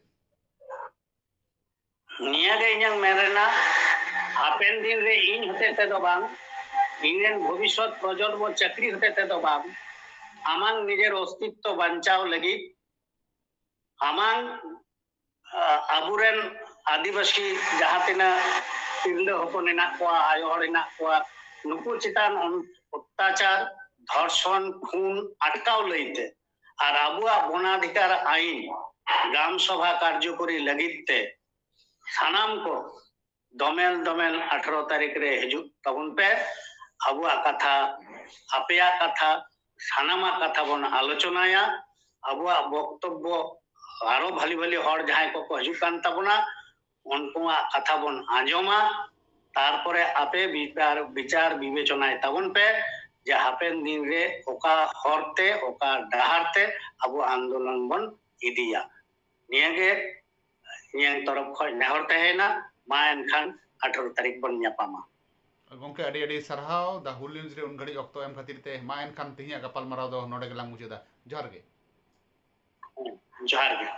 ᱱᱤᱭᱟᱹᱜᱮ ᱤᱧᱟᱹᱝ ᱢᱮᱱ ᱨᱮᱱᱟᱜ, ᱦᱟᱯᱮᱱ ᱫᱤᱱ ᱨᱮ ᱤᱧ ᱦᱚᱛᱮ ᱛᱮᱫᱚ ᱵᱟᱝ, ᱤᱧ ᱨᱮᱱ ᱵᱷᱚᱵᱤᱥᱥᱚᱛ ᱯᱨᱚᱡᱚᱱᱢᱚ ᱪᱟᱹᱠᱨᱤ ᱦᱚᱛᱮ ᱛᱮᱫᱚ ᱵᱟᱝ, ᱟᱢᱟᱝ ᱱᱤᱡᱮᱨ ᱚᱥᱛᱤᱛᱛᱚ ᱵᱟᱧᱪᱟᱣ ᱞᱟᱹᱜᱤᱫ ᱟᱢᱟᱝ ᱟᱵᱚᱨᱮᱱ ᱟᱹᱫᱤᱵᱟᱹᱥᱤ ᱡᱟᱦᱟᱸ ᱛᱤᱱᱟᱹᱜ ᱛᱤᱨᱞᱟᱹ ᱦᱚᱯᱚᱱ ᱦᱮᱱᱟᱜ ᱠᱚᱣᱟ, ᱟᱭᱳ ᱦᱚᱲ ᱦᱮᱱᱟᱜ ᱠᱚᱣᱟ, ᱱᱩᱠᱩ ᱪᱮᱛᱟᱱ ᱚᱛᱛᱟᱪᱟᱨ, ᱫᱷᱚᱨᱥᱚᱱ, ᱠᱷᱩᱱ ᱟᱴᱠᱟᱣ ᱞᱟᱹᱭᱛᱮ ᱟᱨ ᱟᱵᱚᱣᱟᱜ ᱵᱚᱱᱟᱫᱷᱤᱠᱟᱨ ᱟᱹᱭᱤᱱ, ᱜᱨᱟᱢ ᱥᱚᱵᱷᱟ ᱠᱟᱨᱡᱚᱠᱚᱨᱤ ᱞᱟᱹᱜᱤᱫ ᱛᱮ ᱥᱟᱱᱟᱢ ᱠᱚ ᱫᱚᱢᱮᱞ ᱫᱚᱢᱮᱞ ᱟᱴᱷᱟᱨᱚ ᱛᱟᱹᱨᱤᱠᱷ ᱨᱮ ᱦᱤᱡᱩᱜ ᱛᱟᱵᱚᱱ ᱯᱮ᱾ ᱟᱵᱚᱣᱟᱜ ᱠᱟᱛᱷᱟ, ᱟᱯᱮᱭᱟᱜ ᱠᱟᱛᱷᱟ, ᱥᱟᱱᱟᱢᱟᱜ ᱠᱟᱛᱷᱟ ᱵᱚᱱ ᱟᱞᱳᱪᱚᱱᱟᱭᱟ᱾ ᱟᱵᱚᱣᱟᱜ ᱵᱚᱠᱛᱚᱵᱵᱚ ᱟᱨᱚ ᱵᱷᱟᱞᱤ ᱵᱷᱟᱞᱤ ᱦᱚᱲ ᱡᱟᱦᱟᱸᱭ ᱠᱚᱠᱚ ᱦᱤᱡᱩᱜ ᱠᱟᱱ ᱛᱟᱵᱚᱱᱟ, ᱩᱱᱠᱩᱣᱟᱜ ᱠᱟᱛᱷᱟ ᱵᱚᱱ ᱟᱸᱡᱚᱢᱟ᱾ ᱛᱟᱨᱯᱚᱨᱮ ᱟᱯᱮ ᱵᱤᱪᱟᱨ ᱵᱤᱪᱟᱨ ᱵᱤᱵᱮᱪᱚᱱᱟᱭ ᱛᱟᱵᱚᱱ ᱯᱮ ᱡᱮ ᱦᱟᱯᱮᱱ ᱫᱤᱱ ᱨᱮ ᱚᱠᱟ ᱦᱚᱨ ᱛᱮ, ᱚᱠᱟ ᱰᱟᱦᱟᱨ ᱛᱮ ᱟᱵᱚ ᱟᱱᱫᱳᱞᱚᱱ ᱵᱚᱱ ᱤᱫᱤᱭᱟ᱾ ᱱᱤᱭᱟᱹᱜᱮ ᱤᱧᱟᱹᱝ ᱛᱚᱨᱚᱯ ᱠᱷᱚᱱ ᱱᱮᱦᱚᱨ ᱛᱟᱦᱮᱸᱭᱮᱱᱟ᱾ ᱢᱟ ᱮᱱᱠᱷᱟᱱ ᱟᱴᱷᱟᱨᱚ ᱛᱟᱹᱨᱤᱠᱷ ᱵᱚᱱ ᱧᱟᱯᱟᱢᱟ᱾ ᱜᱚᱢᱠᱮ, ᱟᱹᱰᱤ ᱟᱹᱰᱤ ᱥᱟᱨᱦᱟᱣ ᱫᱟ ᱦᱩᱞ ᱱᱤᱭᱩᱡᱽ ᱨᱮ ᱩᱱ ᱜᱷᱟᱹᱲᱤᱡ ᱚᱠᱛᱚ ᱮᱢ ᱠᱷᱟᱹᱛᱤᱨ ᱛᱮ᱾ ᱢᱟ ᱮᱱᱠᱷᱟᱱ ᱛᱮᱦᱮᱧᱟᱜ ᱜᱟᱯᱟᱞᱢᱟᱨᱟᱣ ᱫᱚ ᱱᱚᱰᱮ ᱜᱮᱞᱟᱝ ᱢᱩᱪᱟᱹᱫᱟ᱾ ᱡᱚᱦᱟᱨ ᱜᱮ᱾ ᱡᱚᱦᱟᱨ ᱜᱮ᱾